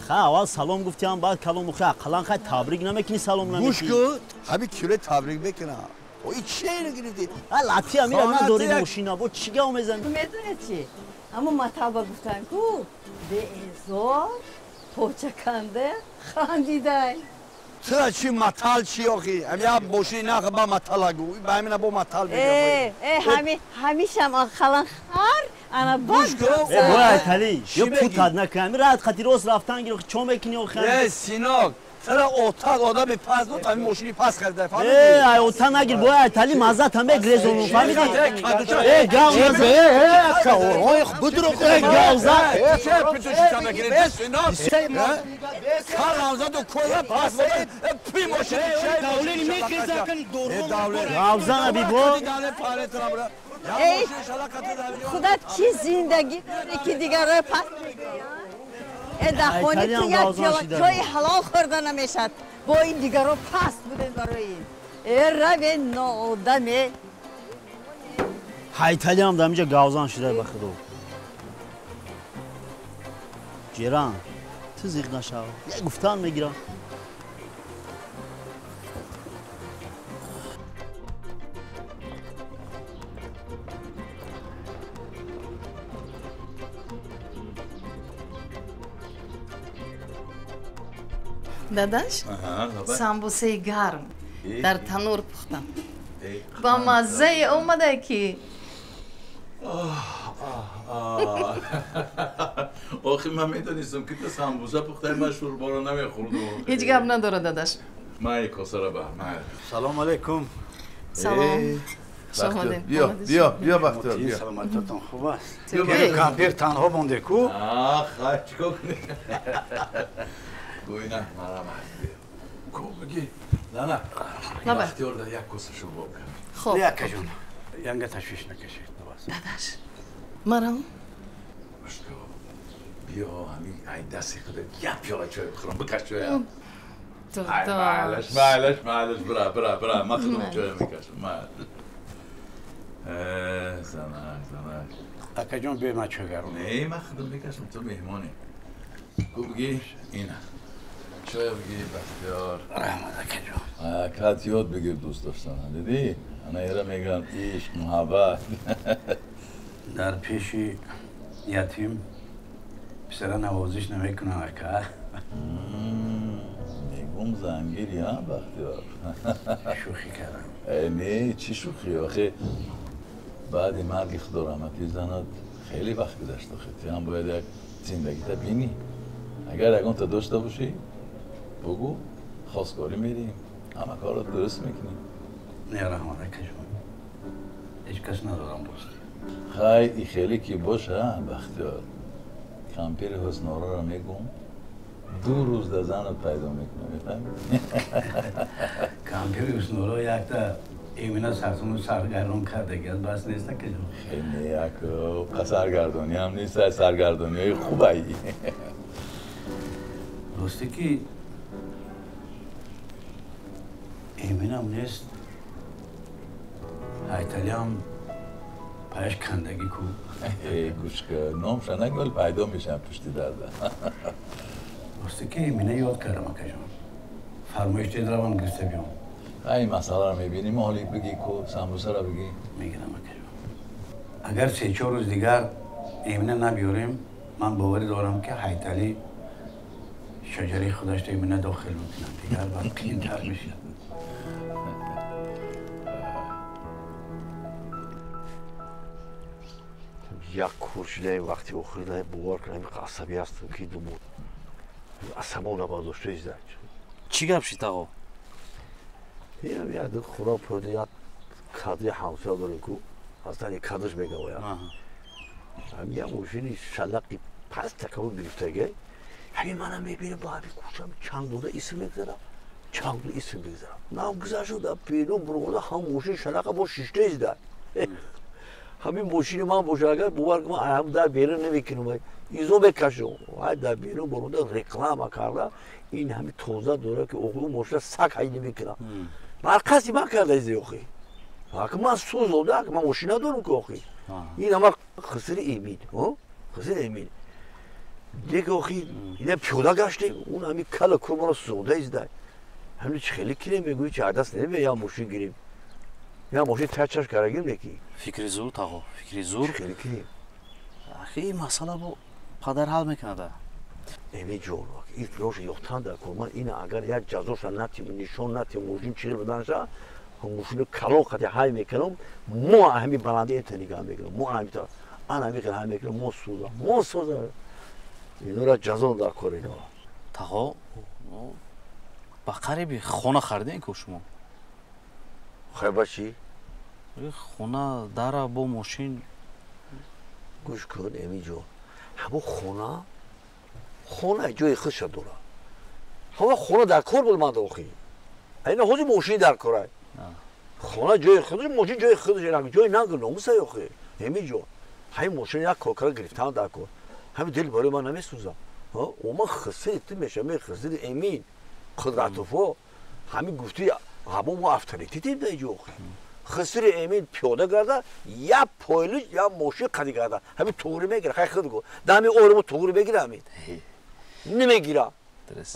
Ха аввал салом гуфтиам, баъд калом охи ақаллан хай табрик намекунӣ, салом намекунӣ. Гӯш кун, ҳами кире табрик мекунам. Ой чӣ гирифтӣ? А латфи амира надорӣ мошина, бо чӣ гав мезанӣ? Ту медонӣ чӣ? Ҳамон маталба гуфтан ку беэзор почаканда хандидай. Чира чӣ матал чӣ охи? Ҳами як мошини нах ба матала гу. Ба ҳамина бо матал мегӯям. Э, ҳами ҳамишам ақаллан хар ана бад. Э, бой Айтали, ё путад накун. Ҳами раҳат хати рост рафтан гир, чо мекунӣ охи? Э, синок, чара отак одами пас буд, ҳами мошини пас харида, фаҳмидӣ? Э, ай ота нагир, бой Айтали маззат ҳам бегрезону, фаҳмидӣ? Э, гав наза. Э, ака, ой, будро. Э, гав за. Э, ча путушита мекунӣ, синок? Кар рамзаду коя пас буд, пи мошини чай. Давлени мекрезакан дору. Гавзана бибо. Эй, худат чӣ зиндагӣ дорӣ ки дигарро пас мегӯянд? Э, дар хони ту як пиёла чойи ҳалол хӯрда намешавад. Бо ин дигарро паст будем барои ин. Э, раве ноодаме. Ҳайталиам дар инҷа гавзан шуда ба худо. Ҷеран, ту зиқ нашав. Як гуфтан мегирам. Дадаш, самбусаи гарм дар танур пухтам. Ба маззае омада ки. Охи ман медонистам ки ту самбуса пухтаи, ман шӯрборо намехӯрдум. Ҳеҷ гап надорад, дадаш. Ман косара ба. Салом алейкум. Салом. Биё, биё, биё, Бахтиёр, биё. Саломатиятон хуб аст? Кампир танҳо монде ку? Хай, чикор кунӣ? Гӯйна, марҳамат. Ку бигӣ. На, Бахтиёр да як коса шӯрбо кард. Хоб. Не, акаҷон, янга ташвиш накашед. Дадаш, марам. Биё, ҳамин ай дасти худат як пиёла чой бихӯрам, бикаш чоя. Майлаш, майлаш, майлаш, бира, бира, бира, ман худам чоя мекашам, майлаш. Занак, занак. Акаҷон, биё ман чой гарм. Не, ман худам мекашам, ту меҳмонӣ. Ку бигӣ, ина. Чоя бигӣ, Бахтиёр. Раҳмат, акаҷон. Акат ёд бигир дӯст доштана, дидӣ? Ана ера мегӯянд ишқ, муҳаббат. Дар пеши ятим писара навозиш намекунам, ака. Мегум зангири, а, Бахтиёр? Шӯхӣ кардам. Не, чӣ шӯхӣ? Охи баъди марги худо раҳматӣ занат хеле вақт гузашт, охи ту ҳам бояд як зиндагита бинӣ. Агар ягонта дошта бошӣ, бугӯ, хостгорӣ мерем, ҳама корро дуруст мекунем. Не, раҳмат, акаҷон, ҳеҷ кас надорам дӯстӣ. Хай, и хеле ки боша, Бахтиёр, кампири ҳуснороро мегӯм, 2 рӯз да занат пайдо мекунам, мефаҳмӣ? Кампири ҳусноро якта эмина сартону саргардон кардагиаст, бас нест, акаҷон? Хеле як саргардонӣ ҳам нест, саргардониҳои хубай. Росте ки эминам нест, ҳайталиам паяш кандагӣ ку. Гӯш кун, номша нагӯ, пайдо мешавам пушти дарда. Росте ки эмина ёд кардам, акаҷон. Фармоиш дед равам гирифта биём. Ин масъаларо мебинем, ҳоли бигӣ ку, самбусаро бигӣ. Мегирам, акаҷон. Агар 3-4 рӯз дигар эмина набиёрем, ман боварӣ дорам ки ҳайталӣ шаҷараи худашро эмина дохил мекунад, дигар баъд қийинтар мешавад. Як куршидаи вақти охирда бовар кунам, асабӣ ҳастам ки думон асабона бардошта изда. Чӣ гап шид, ағо? Инам як хӯрок пурда, як кадри ҳамсоя дорем ку, ҳастан як кадрш мегавояд. Ҳамин як мошини шалақи паст такабур гирифтага, ҳамин манам мебинам ба ҳамин кӯчам чанд дона исм мегзарам, чанд дона исм мегзарам. Нам гузашуда пену бурғода ҳам мошини шалақа бо шишта изда. Ҳамин мошини ман боша, агар бовар кунам, ҳам дар берун намекунам, изо мекашам. Ҳай дар берун бурғода реклама карда, ин ҳами тоза дора ки охи мошина сак ҳай намекунам. Бар қасди ман карда изи охи. Ак ман сӯзода, ак ман мошина дорам ки охи. Ин ҳама хисри эмин, хисри эмин. Дига охи ина пиёда гаштем, он ҳами кала кур маро сӯзонда изда. Ҳамин чи хеле кирем мегӯӣ чи даст намебия я мошин гирем. Я мошин тачаш кара гирем леки. Фикри зур тағо, фикри зур. Чи хеле кирем? Ахи ин масъала бо падар ҳал мекунада. Эми ҷон, ин роша ёфтан дар кор. Ман ина агар як ҷазоша натим, нишон натим, мошин чиғил буданша, мошини калон қати ҳай мекунам, мо ҳами баланди эта нигаҳ мекунам, мо ҳами та ана ҳами хел ҳай мекунам, мо сӯза, мо сӯза. Инора ҷазо дар кор ино. Тағо, ба қариби хона харидем ку шумо? Хай ба чӣ? Хона дара бо мошин. Гӯш кун, Эми ҷон. Ҳамо хона хона ҷои худша дора. Ҳама хона дар кор буд ман охи. Айна ҳозир мошин дар корай. Хона ҷои худаш, мошин ҷои худаш, ҷои нанг номусай охи. Эми ҷон. Ҳамин мошин як коркара гирифтан дар кор. Ҳамин дил барои ман намесӯзам. Ома хисри ту мешавам, хисри Эмин, Қудратуфо. Ҳамин гуфти ҳамо мо авторитетем дар ҷо охи. Хисри Эмин пиёда гарда, я пойлиш, я мошин қади гарда. Ҳамин туғри мегира, хай худ гу. Дами оримо туғри мегира ҳамин. Намегира.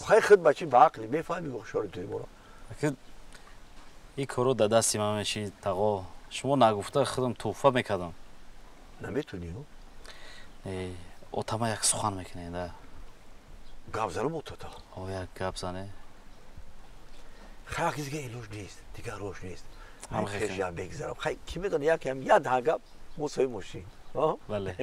Хай худ бачи ба ақли мефаҳми гӯшори туи моро. Ин корро дар дасти ман мешид, тағо. Шумо нагуфта худам тӯҳфа мекардам. Наметунӣ? Не, отама як сухан мекунед, да. Гап занам отата? О, як гап зане. Хай дига илоҷ нест, дигар рош нест. Ҳам хешам бегзарам. Хай ки медонад якам я даҳ гап мусои мошин. Бале.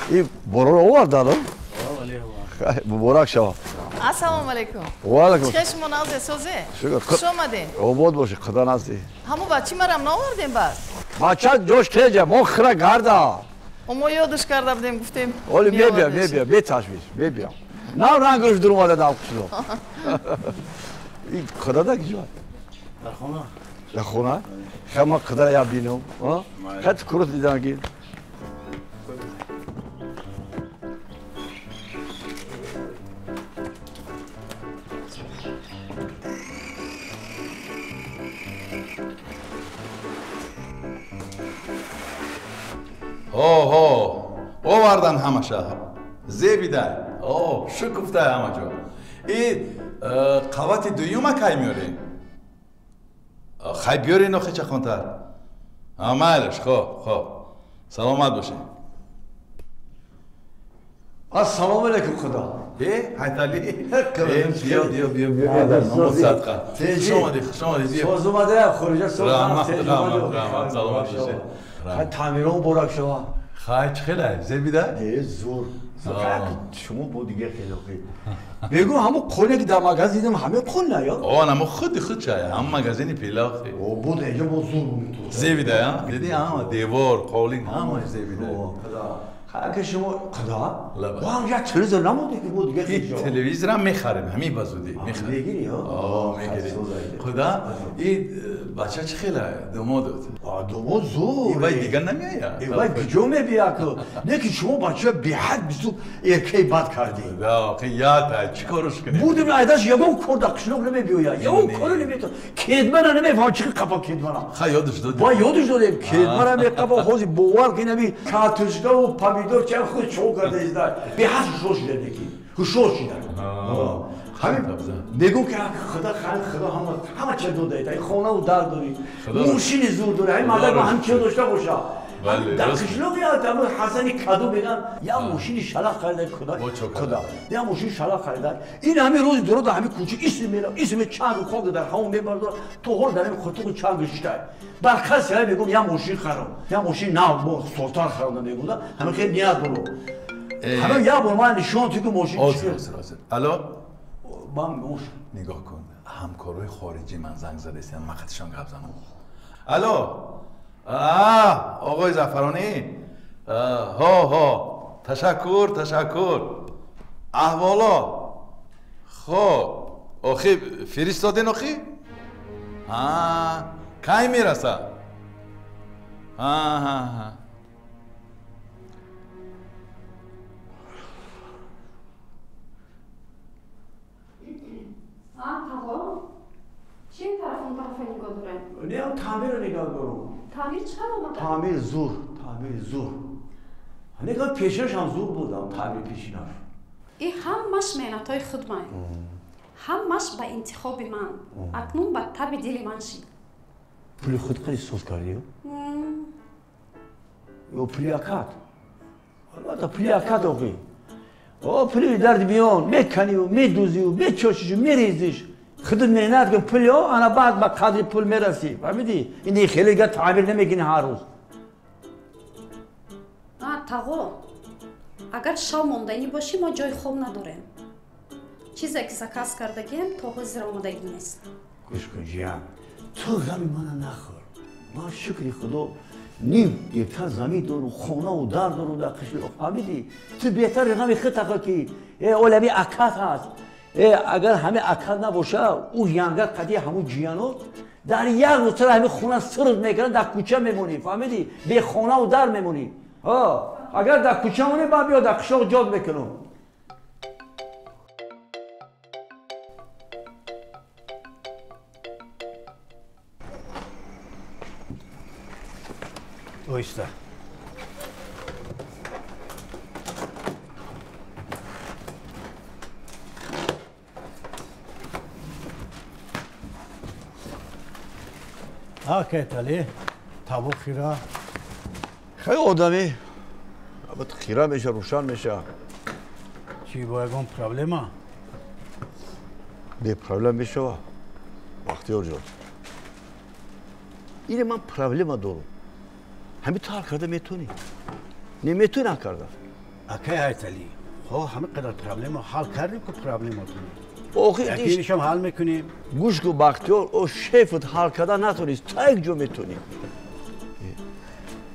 این برو آوردم. مبارک شما. السلام علیکم. و علیکم. چه شما نازه سوزه؟ خوش آمدین. آباد باشه خدا نازی. همو بچی مرم نآوردیم بس. بچه جوش تیجه ما خره گردا. ما یادش کرده بودیم گفتیم. ولی میبیا میبیا بی تشویش میبیا. نه رنگش در اومده دم کوچولو. این خدا دا کجا؟ در خونه. در خونه؟ خیلی ما خدا یا بینم. ها؟ خیلی کروت دیدم که ҳо овардан ҳамаша зебидай о шукуфтай ҳама ҷо. И қавати дуюма кай меорем? Хай биёрен охи чахонтар. Майлаш, хоб хоб, саломат бошед. Ассалому алайкум худо. Ҳайтали, биё биё биё биё садқа. Хуш омадӣ, хуш омадӣ. Соз омада, хориҷа соз. Раҳмат, раҳмат, раҳмат, саломат бошед. Хай таъмирон муборак шава. Хай чӣ хелай зебида? Не, зур. Шумо бо дигар хеле хел. Бегу ҳамо қоле ки дар магазин дидам ҳаме қол на ё? О, ҳамо худи худ чай, ҳам магазини пила хел. О, буд эҷо бо зур буд. Зебида, а? Диди ҳама девор, қолин ҳама зебида. Ки шумо худо? Мо ҳам як телевизор намонде ки бо дигар хел. Телевизорам мехарем, ҳамин ба зудӣ мехарем. Мегирӣ, ё? О, мегирӣ. Худо, ин бача чӣ хелай? Домодот. Домод зур. Ин вай дигар намеояд. Ин вай куҷо мебиёд? Не ки шумо бача беҳад бису эркаи бад кардед. Да, охи яд ай, чӣ корш кунем? Будем айдаш ягон кор дар қишлоқ намебиёяд. Ягон коро наметавонад. Кедмана намефаҳмам чӣ қапа кедмана. Хай ёдаш додем. Ва ёдаш додем. Кедмана меқапа ҳозир бовар ки наби картошкаву помидор ча худ чо карда изда. Беҳад ҳушёр шуда неки. Ҳушёр шуда. ҳамин мегӯм ки худо хай худо ҳама ҳама чиз додает. Ай хонаву дар дорӣ, мошини зур дорӣ, ҳамин мардак ба ҳам чиз дошта боша. Дар қишлоқ я тамом Ҳасани каду меган я мошини шалақ харида худо худо я мошини шалақ харида. Ин ҳамин рӯзи дуро дар ҳамин кӯча исм мера исм чанг хок дар ҳамон мебардора то ҳол дар ҳамин хутуқи чанг шиштай. Бар касе ҳай мегӯм я мошин харам, я мошин нав бо султан харам мегӯда ҳамин хел ният дорам. Ҳамин я бор ман нишон ту ки мошин ҳозир ҳозир ҳозир. Алло ман мош нигоҳ кун, ҳамкорои хориҷӣ ман занг задастанд, ман қатишон гап занам. Алло оғои Зафаронӣ, ҳо ҳо, ташаккур ташаккур. Аҳволо. Хоб. Охи фиристодин охи? Ҳа, кай мерасад? Ҳа, ҳа, ҳа. Чи тараф он тарафа нигоҳ дорем? Не, таъмирро нигоҳ дорам. Таъмир чӣ қадр омада? Таъмир зур, таъмир зур. Нигоҳ пешинаш ҳам зур будам, таъмир пешинаш. И ҳамаш меҳнатҳои худ ман. Ҳамаш ба интихоби ман. Акнун ба таби дили ман шид. Пули худ қади соз кардӣ? Ё пули акат? Албатта пули акат охи. О, пули дарди миён, меканиву, медузиву, мечошишу, мерезиш. Худат меҳнат кун, пул ё, ана баъд ба қадри пул мерасӣ. Фаҳмидӣ? Ин хеле дигар таъмир намекунӣ ҳар рӯз. А, тағо, агар шав монданӣ бошӣ, мо ҷои хоб надорем. Чизе ки заказ кардагием, то ҳозир омодагӣ нест. Гӯш кун, ҷиян, ту ғами мана нахӯр. Ман шукри худо ним гектар замин дорум, хонаву дар дорум дар қишлоқ. Фаҳмидӣ? Ту беҳтари ғами худ тахӯр ки олами акат ҳаст. Агар ҳаме акат набоша, ӯ янга қади ҳамун ҷиянот дар як рӯз тара ҳами хона сирд мекунад, дар кӯча мемонӣ. Фаҳмидӣ? Бехонаву дар мемонӣ. Агар дар кӯча монӣ, баъд биё дар қишлоқ ҷод мекунам. Оҳиста. Акайтали, табо хира. Хеле одами. Албатта хира меша, рӯшан меша. Чӣ бо ягон проблема? Не, проблема мешава. Бахтиёр ҷон. Ине ман проблема дорам. Ҳами ту ҳал карда метавонӣ? Не метавонӣ ҳал карда? Акай Ҳайтали, хо ҳами қадар проблема ҳал кардем ку проблематон. Охи якинишам ҳал мекунем. Гӯш кун Бахтиёр, о шефат ҳал карда натонист, та як ҷо метавонӣ.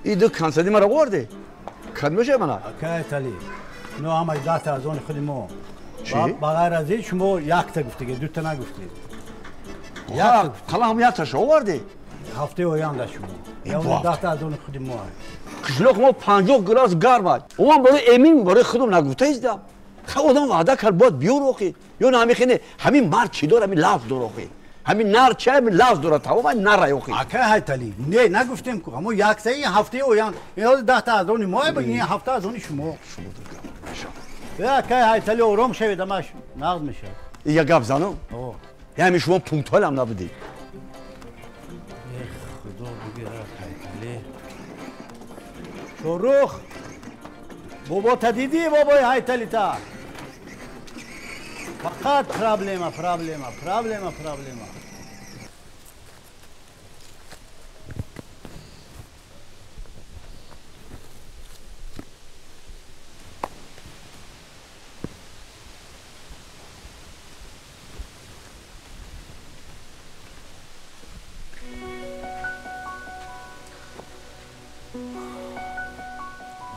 И ду консерти маро оварде? Кад мешавад мана? Акай Ҳайтали, ино ҳамаш 10 аз они худи мо. Чӣ? Ба ғайр аз ин шумо якта гуфтеги, дута нагуфтед. Қала ҳам якташа оварде? Ҳафтаи оянда шумо. 10 аз они худи мо. Қишлоқ мо 50 градус гарм аст. Ман барои эмин барои худам нагуфта издам. Ха одам ваъда кард, бояд биёр охи. Ё на ҳамин ҳамин мард чӣ дора, ҳамин лафз дора охи. Ҳамин нар ча, ҳамин лафз дора, тамом ҳамин нарай охи. Акай Ҳайтали, не нагуфтем ку, ҳамо якта ин ҳафтаи оянда, ин ҳозир 10 аз они мо, ин ҳафта аз они шумо. Шумо Акай Ҳайтали, ором шавед, ҳамаш нағз мешавад. Я гап занам? Ҳамин шумо пунктуал ҳам набудед. Худо бигирад Ҳайтали. Шорух, бобота дидӣ, бобои Ҳайталита? Фақат проблема, проблема, проблема, проблема.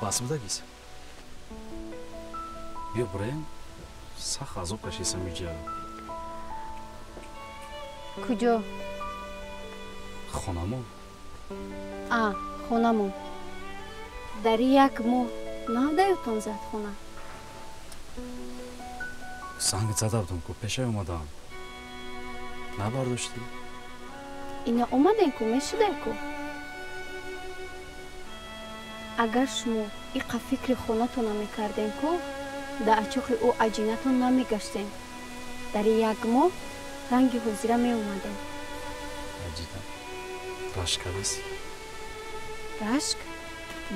Бас будагис? Биё бураем, сахт азоб кашисам иҷа. Куҷо? Хонамон. А, хонамон. Дар як моҳ навдаётон зад хона? Занг зада будам ку, пешай омадам. Набардоштӣ? Ина омадем ку, мешудем ку. Агар шумо иқа фикри хонатон намекардем ку, дар ачоқи ӯ аҷинатон намегаштем. Дар як моҳ ранги ҳозира меомадем. Аҷина, рашк кардасӣ? Рашк?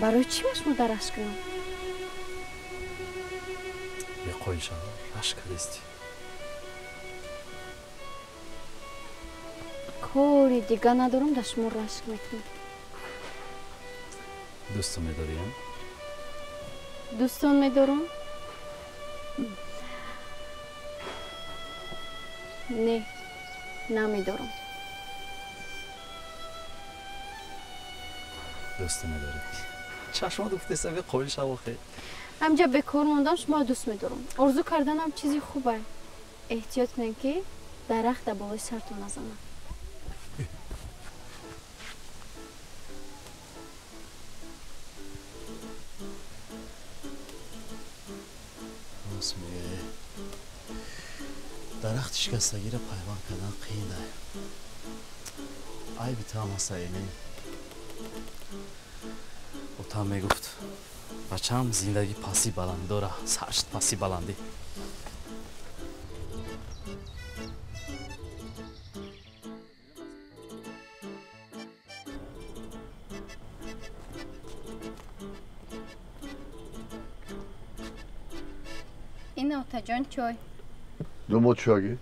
Барои чӣ ма шумо дар рашк кунам? Беқоил шава, рашк кардастӣ. Кори дига надорам, дар шумо рашк мекунам. Дӯстон медорӣ? Дӯстон медорам? Не, намедорам. Дӯстон медорӣ? Чашмат гуфтесам, қобил шав охе. Ҳамҷа бекор мондам, шуморо дӯст медорам. Орзу карданам чизи хубе. Эҳтиёт кунед, ки дарахт дар болои сартон назанад. Рост мегӯӣ. Дарахти шикастагиро пайванд кардан қиин ай. Айби ту ҳам аст, Эмин. Отам мегуфт, бачаам, зиндагӣ пасти баландӣ дора, саршт пасти баландӣ. Ина, отаҷон, чой. Думод чоги?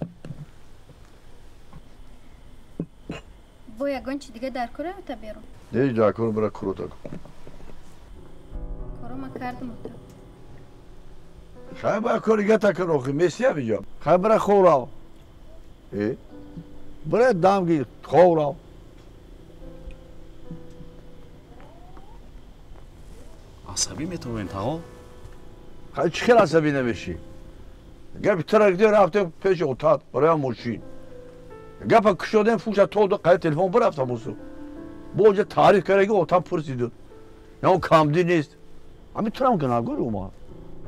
Бо ягон чи дига дар кора, ота, берун? Не, дар кор, бира курота кун. Корома кардам, ота. Хай, ба кори дига такун, охи месиям иҷо. Хай, бира хоб рав. Э? Бира дам гир, хоб рав. Асабӣ метавонем, тағо? Хай, чӣ хел асабӣ намешӣ? Гапи тура гирифтем, рафтем пеши отат барои мошин. Гапа кушодем, фуша то қай телефон бирафтам усу. Бо онҷа таъриф карда, ки отам пурсиду. Я камдӣ нест. Ҳамин турам гунаҳгор омад.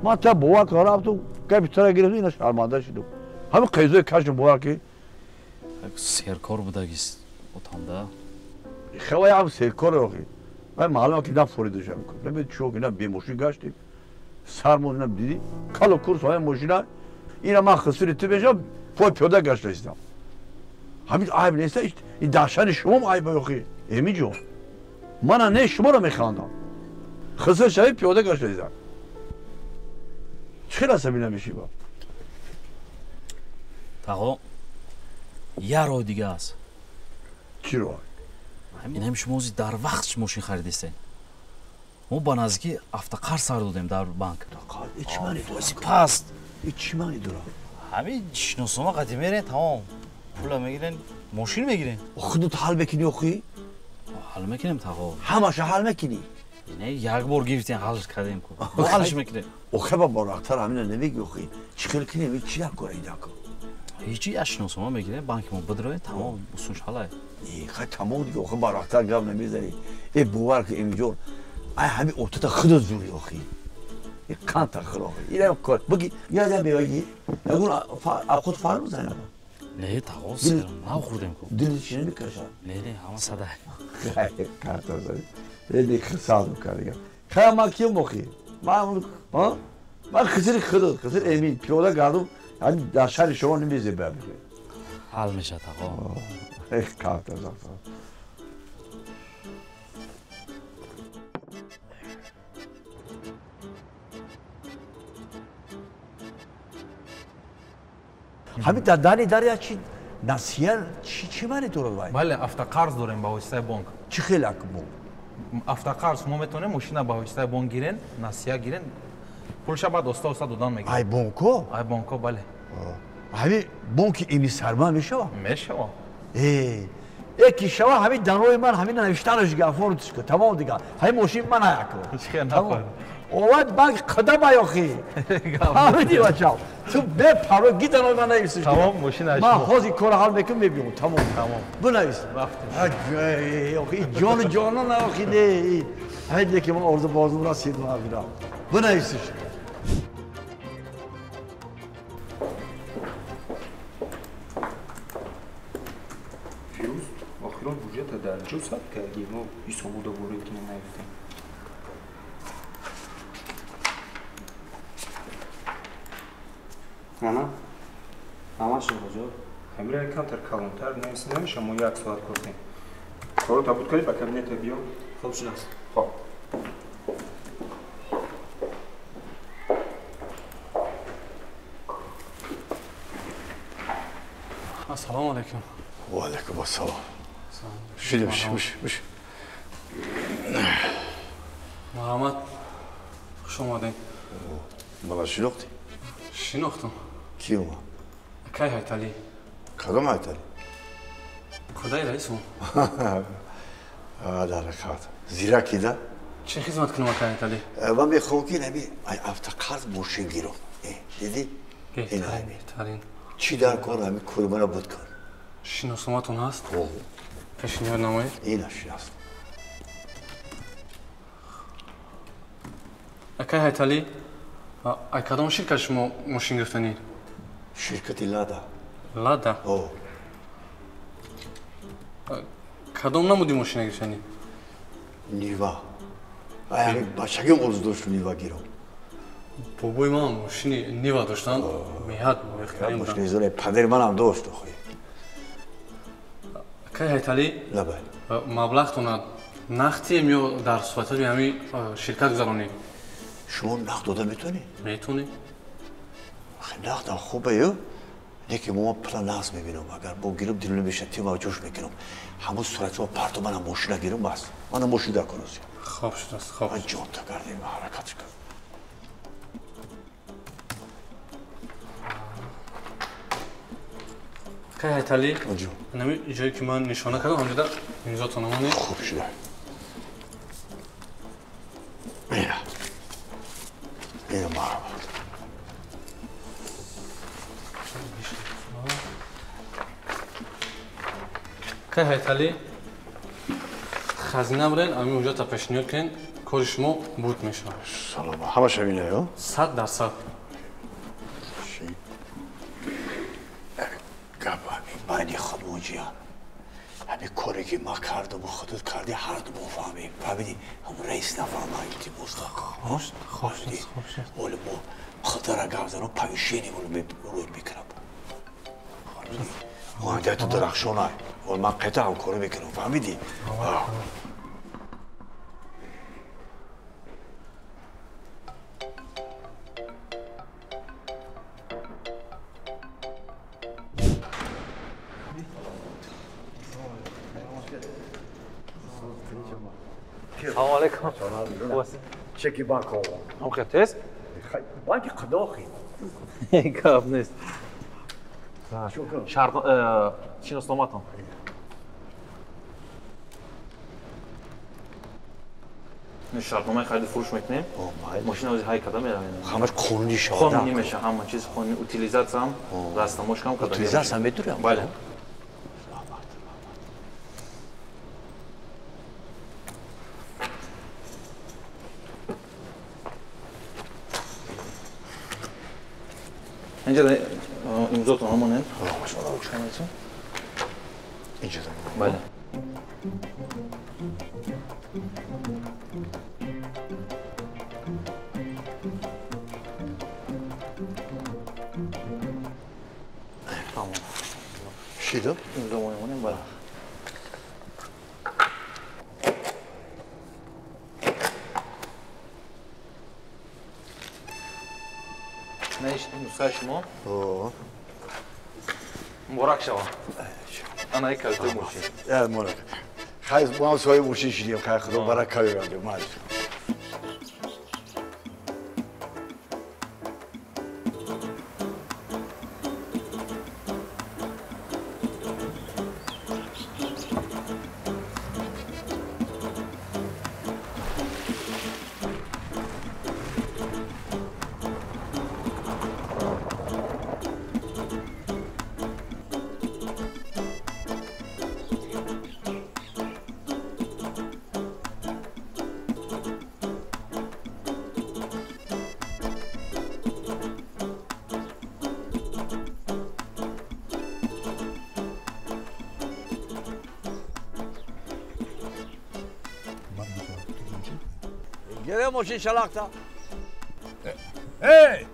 Ман та бовар кардам, рафтум, гапи тура гирифтем, ина шарманда шудум. Ҳамин қизои кашм бовар ки. Серкор будагист отамда. Хеле ҳам серкор охи. Вай маълум ки на форидаша мекунад. Набед чо ки на бемошин гаштем. Сармон на дидӣ? Кало курс ҳамин мошина. Ина ман хисири ту мешавам, пой пиёда гашта истам. Ҳамин айб нест, ин даҳшани шумом айб охи. Эмин ҷон. Мана не шуморо механдам. Хисир шави пиёда гашта истам. Чӣ хел асабӣ намешӣ ба? Тағо, як роҳ дига аст. Чӣ роҳ? Ҳамин ҳам шумо ози дар вақт мошин харидистен. Мо ба наздикӣ автоқарз сар додем дар банк. Чӣ маъни дорад? Паст. Чӣ маъни дорад? Ҳамин шиноснома қатӣ мерен, тамом. Пула мегирен, мошин мегирен. Худат ҳал мекунӣ охи? Ҳал мекунем, тағо. Ҳамаша ҳал мекунӣ? Не, як бор гирифтем, ҳалш кардем ку. Мо ҳалш мекунем. Охи ба барақтар ҳамина намегӣ охи. Чӣ хел кунем, чӣ дар кора ида ку? Ҳеҷи, як шиноснома мегирем, банки мо бидроем, тамом, усунш ҳалай. Не, хай тамом дига, охи барақтар гап намезанӣ. Э, бовар ку, Эминҷон, ай ҳамин отата худат зӯрӣ охи. Қанта хӯр охи. Инам кор. Буги, ядам меваги. Ягон авқот фарқ мезанад? Не, тағо, нахӯрдем ку. Дили чӣ намекашад? Не, не, ҳама сада. Хай, карта задӣ. Не, хисалм кардигам. Хай, ман кием охи? Ман, ҳа? Ман хисири худат, хисир Эмин, пиёда гардум, ҳамин дар шаҳри шумо намезебам. Ҳал мешавад, тағо. Эх, карта зад. Ҳамин дар дани даря чи насия чӣ маъне дорад вай? Бале, автоқарз дорем ба воситаи бонк. Чӣ хел ак бонк? Автоқарз шумо метавонед мошина ба воситаи бонк гирен, насия гирен, пулша баъд оста оста додан мегиред. Ай бонко? Ай бонко, бале. Ҳамин бонки ими сарма мешава? Мешава. Э, яки шава ҳамин данои ман ҳамин навиштанаш гафорутиш ку, тамом дига. Ҳамин мошин ман аяку. Чӣ хел нафар? Овад банк қадам ай охи. Ҳамиди бачам. Ту бепарво ги данои ман нависиш. Тамом, мошин ай Ман шумо. ҳозир кора ҳал мекунам, мебиём. Тамом. Тамом. Бинавис. Рафтем. Охи, ҷону ҷонон охи не. Ҳамин ки ман орзу бозум расид ман. Бинависиш. Фирӯз, охирон буҷета дар ҷо сабт кардӣ, мо ҳисобуда ворид кунем наёфтем. Ана? Ҳамаш оғоҷо. Ҳамира камтар калонтар нависи намеша, мо як соат кор кунем. Корото буд кардӣ, ба кабинета биё. Хуб шудааст. Хоб. Ассалому алайкум. Ва алайкум ассалом. Шиди, биши, биши, биши. Марҳамат, хуш омадем. Мана шинохтӣ? Шинохтам. Ки омад? Акай Ҳайталӣ. Кадом Ҳайталӣ? Худаи раисум. Дар ҳақиқат. Зиракида? Чӣ хизмат кунам, акай Ҳайталӣ? Ман мехоҳам ки нами автоқарз мошин гирам. Дидӣ? Беҳтарин, беҳтарин. Чӣ дар кор ҳами кори мана буд кун. Шиносноматон ҳаст? Пешниҳод намоед. Ина шинос. Акай Ҳайталӣ, ай кадом ширкат шумо мошин гирифтанед? Ширкати Лада. Лада? Кадом намуди мошина гирифтанед? Нива. Ай бачагим орзу дошт Нива гирам. Бобои ман мошини Нива доштанд, меҳат беҳтарин буданд. Мошини зоне падари манам дошт охи. Акай Ҳайталӣ, лабай. Маблағтона нақдием ё дар суратҳои ҳамин ширкат гузаронед? Шумо нақд дода метавонед? Метавонед. Нақдам хубе ё? Лекин мо пула нағз мебинам. Агар бо гирам дилам мешад, тима ҷӯш мекунам. Ҳамон суратҳо парту манам мошина гирам бас. Манам мошин дар кор аст. Хоб шудааст, хоб. Ман ҷон та кардем, ҳаракат кардем. Акай Ҳайталӣ, ҳамин ҷое ки ман нишона кардам, ҳамҷода имзотон монед. Хуб шуда. Ина. Ина марҳамат. Акай Ҳайталӣ, хазина бирен, ҳамин ҳуҷҷатро пешниҳод кунед, кори шумо буд мешавад. Салом, ҳамаш ҳамина ё? 100%. Гап ҳамин байни худмон ҷиян. Ҳамин коре ки ман кардаму худат кардӣ, ҳар ду мо фаҳмем. Фаҳмидӣ? Ҳамун раис нафаҳма, илтимос накун. Хоб шуд, хоб шуд. Оли мо худара гап занам, повышение рӯй мекунам. Мо ту дарахшонай. Ол ман қайта ҳамкорӣ мекунам, фаҳмидӣ? Салом алейкум. Чеки банк овард. Ҳам тез? Банки қудохи. Гап нест. Шарт шиносноматон. Шартномаи хариду фурӯш мекунем. Мошина ози ҳай када меравем. Ҳамаш қонунӣ шавад. Қонунӣ меша, ҳама чиз қонунӣ, утилизатсиям, растамошкам када. Утилизатсия медурам? Бале. Инҷа имзотон ҳамонед. Инҷа. Бале. Шидам? Имзо монем, бале. Нусхаи шумо муборак шава. Ана як калитаи мошин. Муборак. Хай, мо ҳам соҳиби мошин шидем. Хай, худо барака биёрад. Майли. Мошин шалақта. Эй!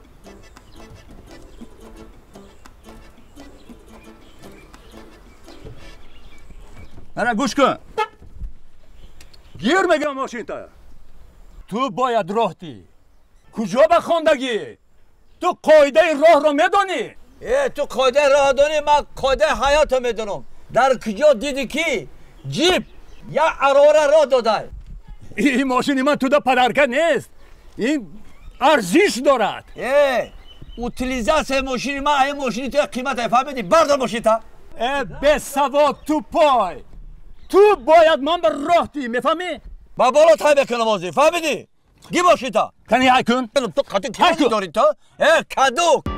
Ана гӯш кун. Гир мегирам мошинта. Ту бояд роҳ дӣ. Куҷо ба хондагӣ? Ту қоидаи роҳро медонӣ? Э, ту қоидаи роҳ донӣ, ман қоидаи ҳаётро медонам. Дар куҷо дидӣ ки ҷип як арора роҳ додай? Ин мошини ман туда падарка нест. Ин арзиш дорад. Э, утилизатсияи мошини ман ин мошини ту қимат фаҳмидӣ? Бардор мошинта. Э, бесавод, тупой. Ту бояд ман ба роҳ дӣ, мефаҳмӣ? Ба боло тай мекунам ҳозир, фаҳмидӣ? Ги бошита. Кани ҳай кун. Ту қати кани дорӣ ту? Э, каду.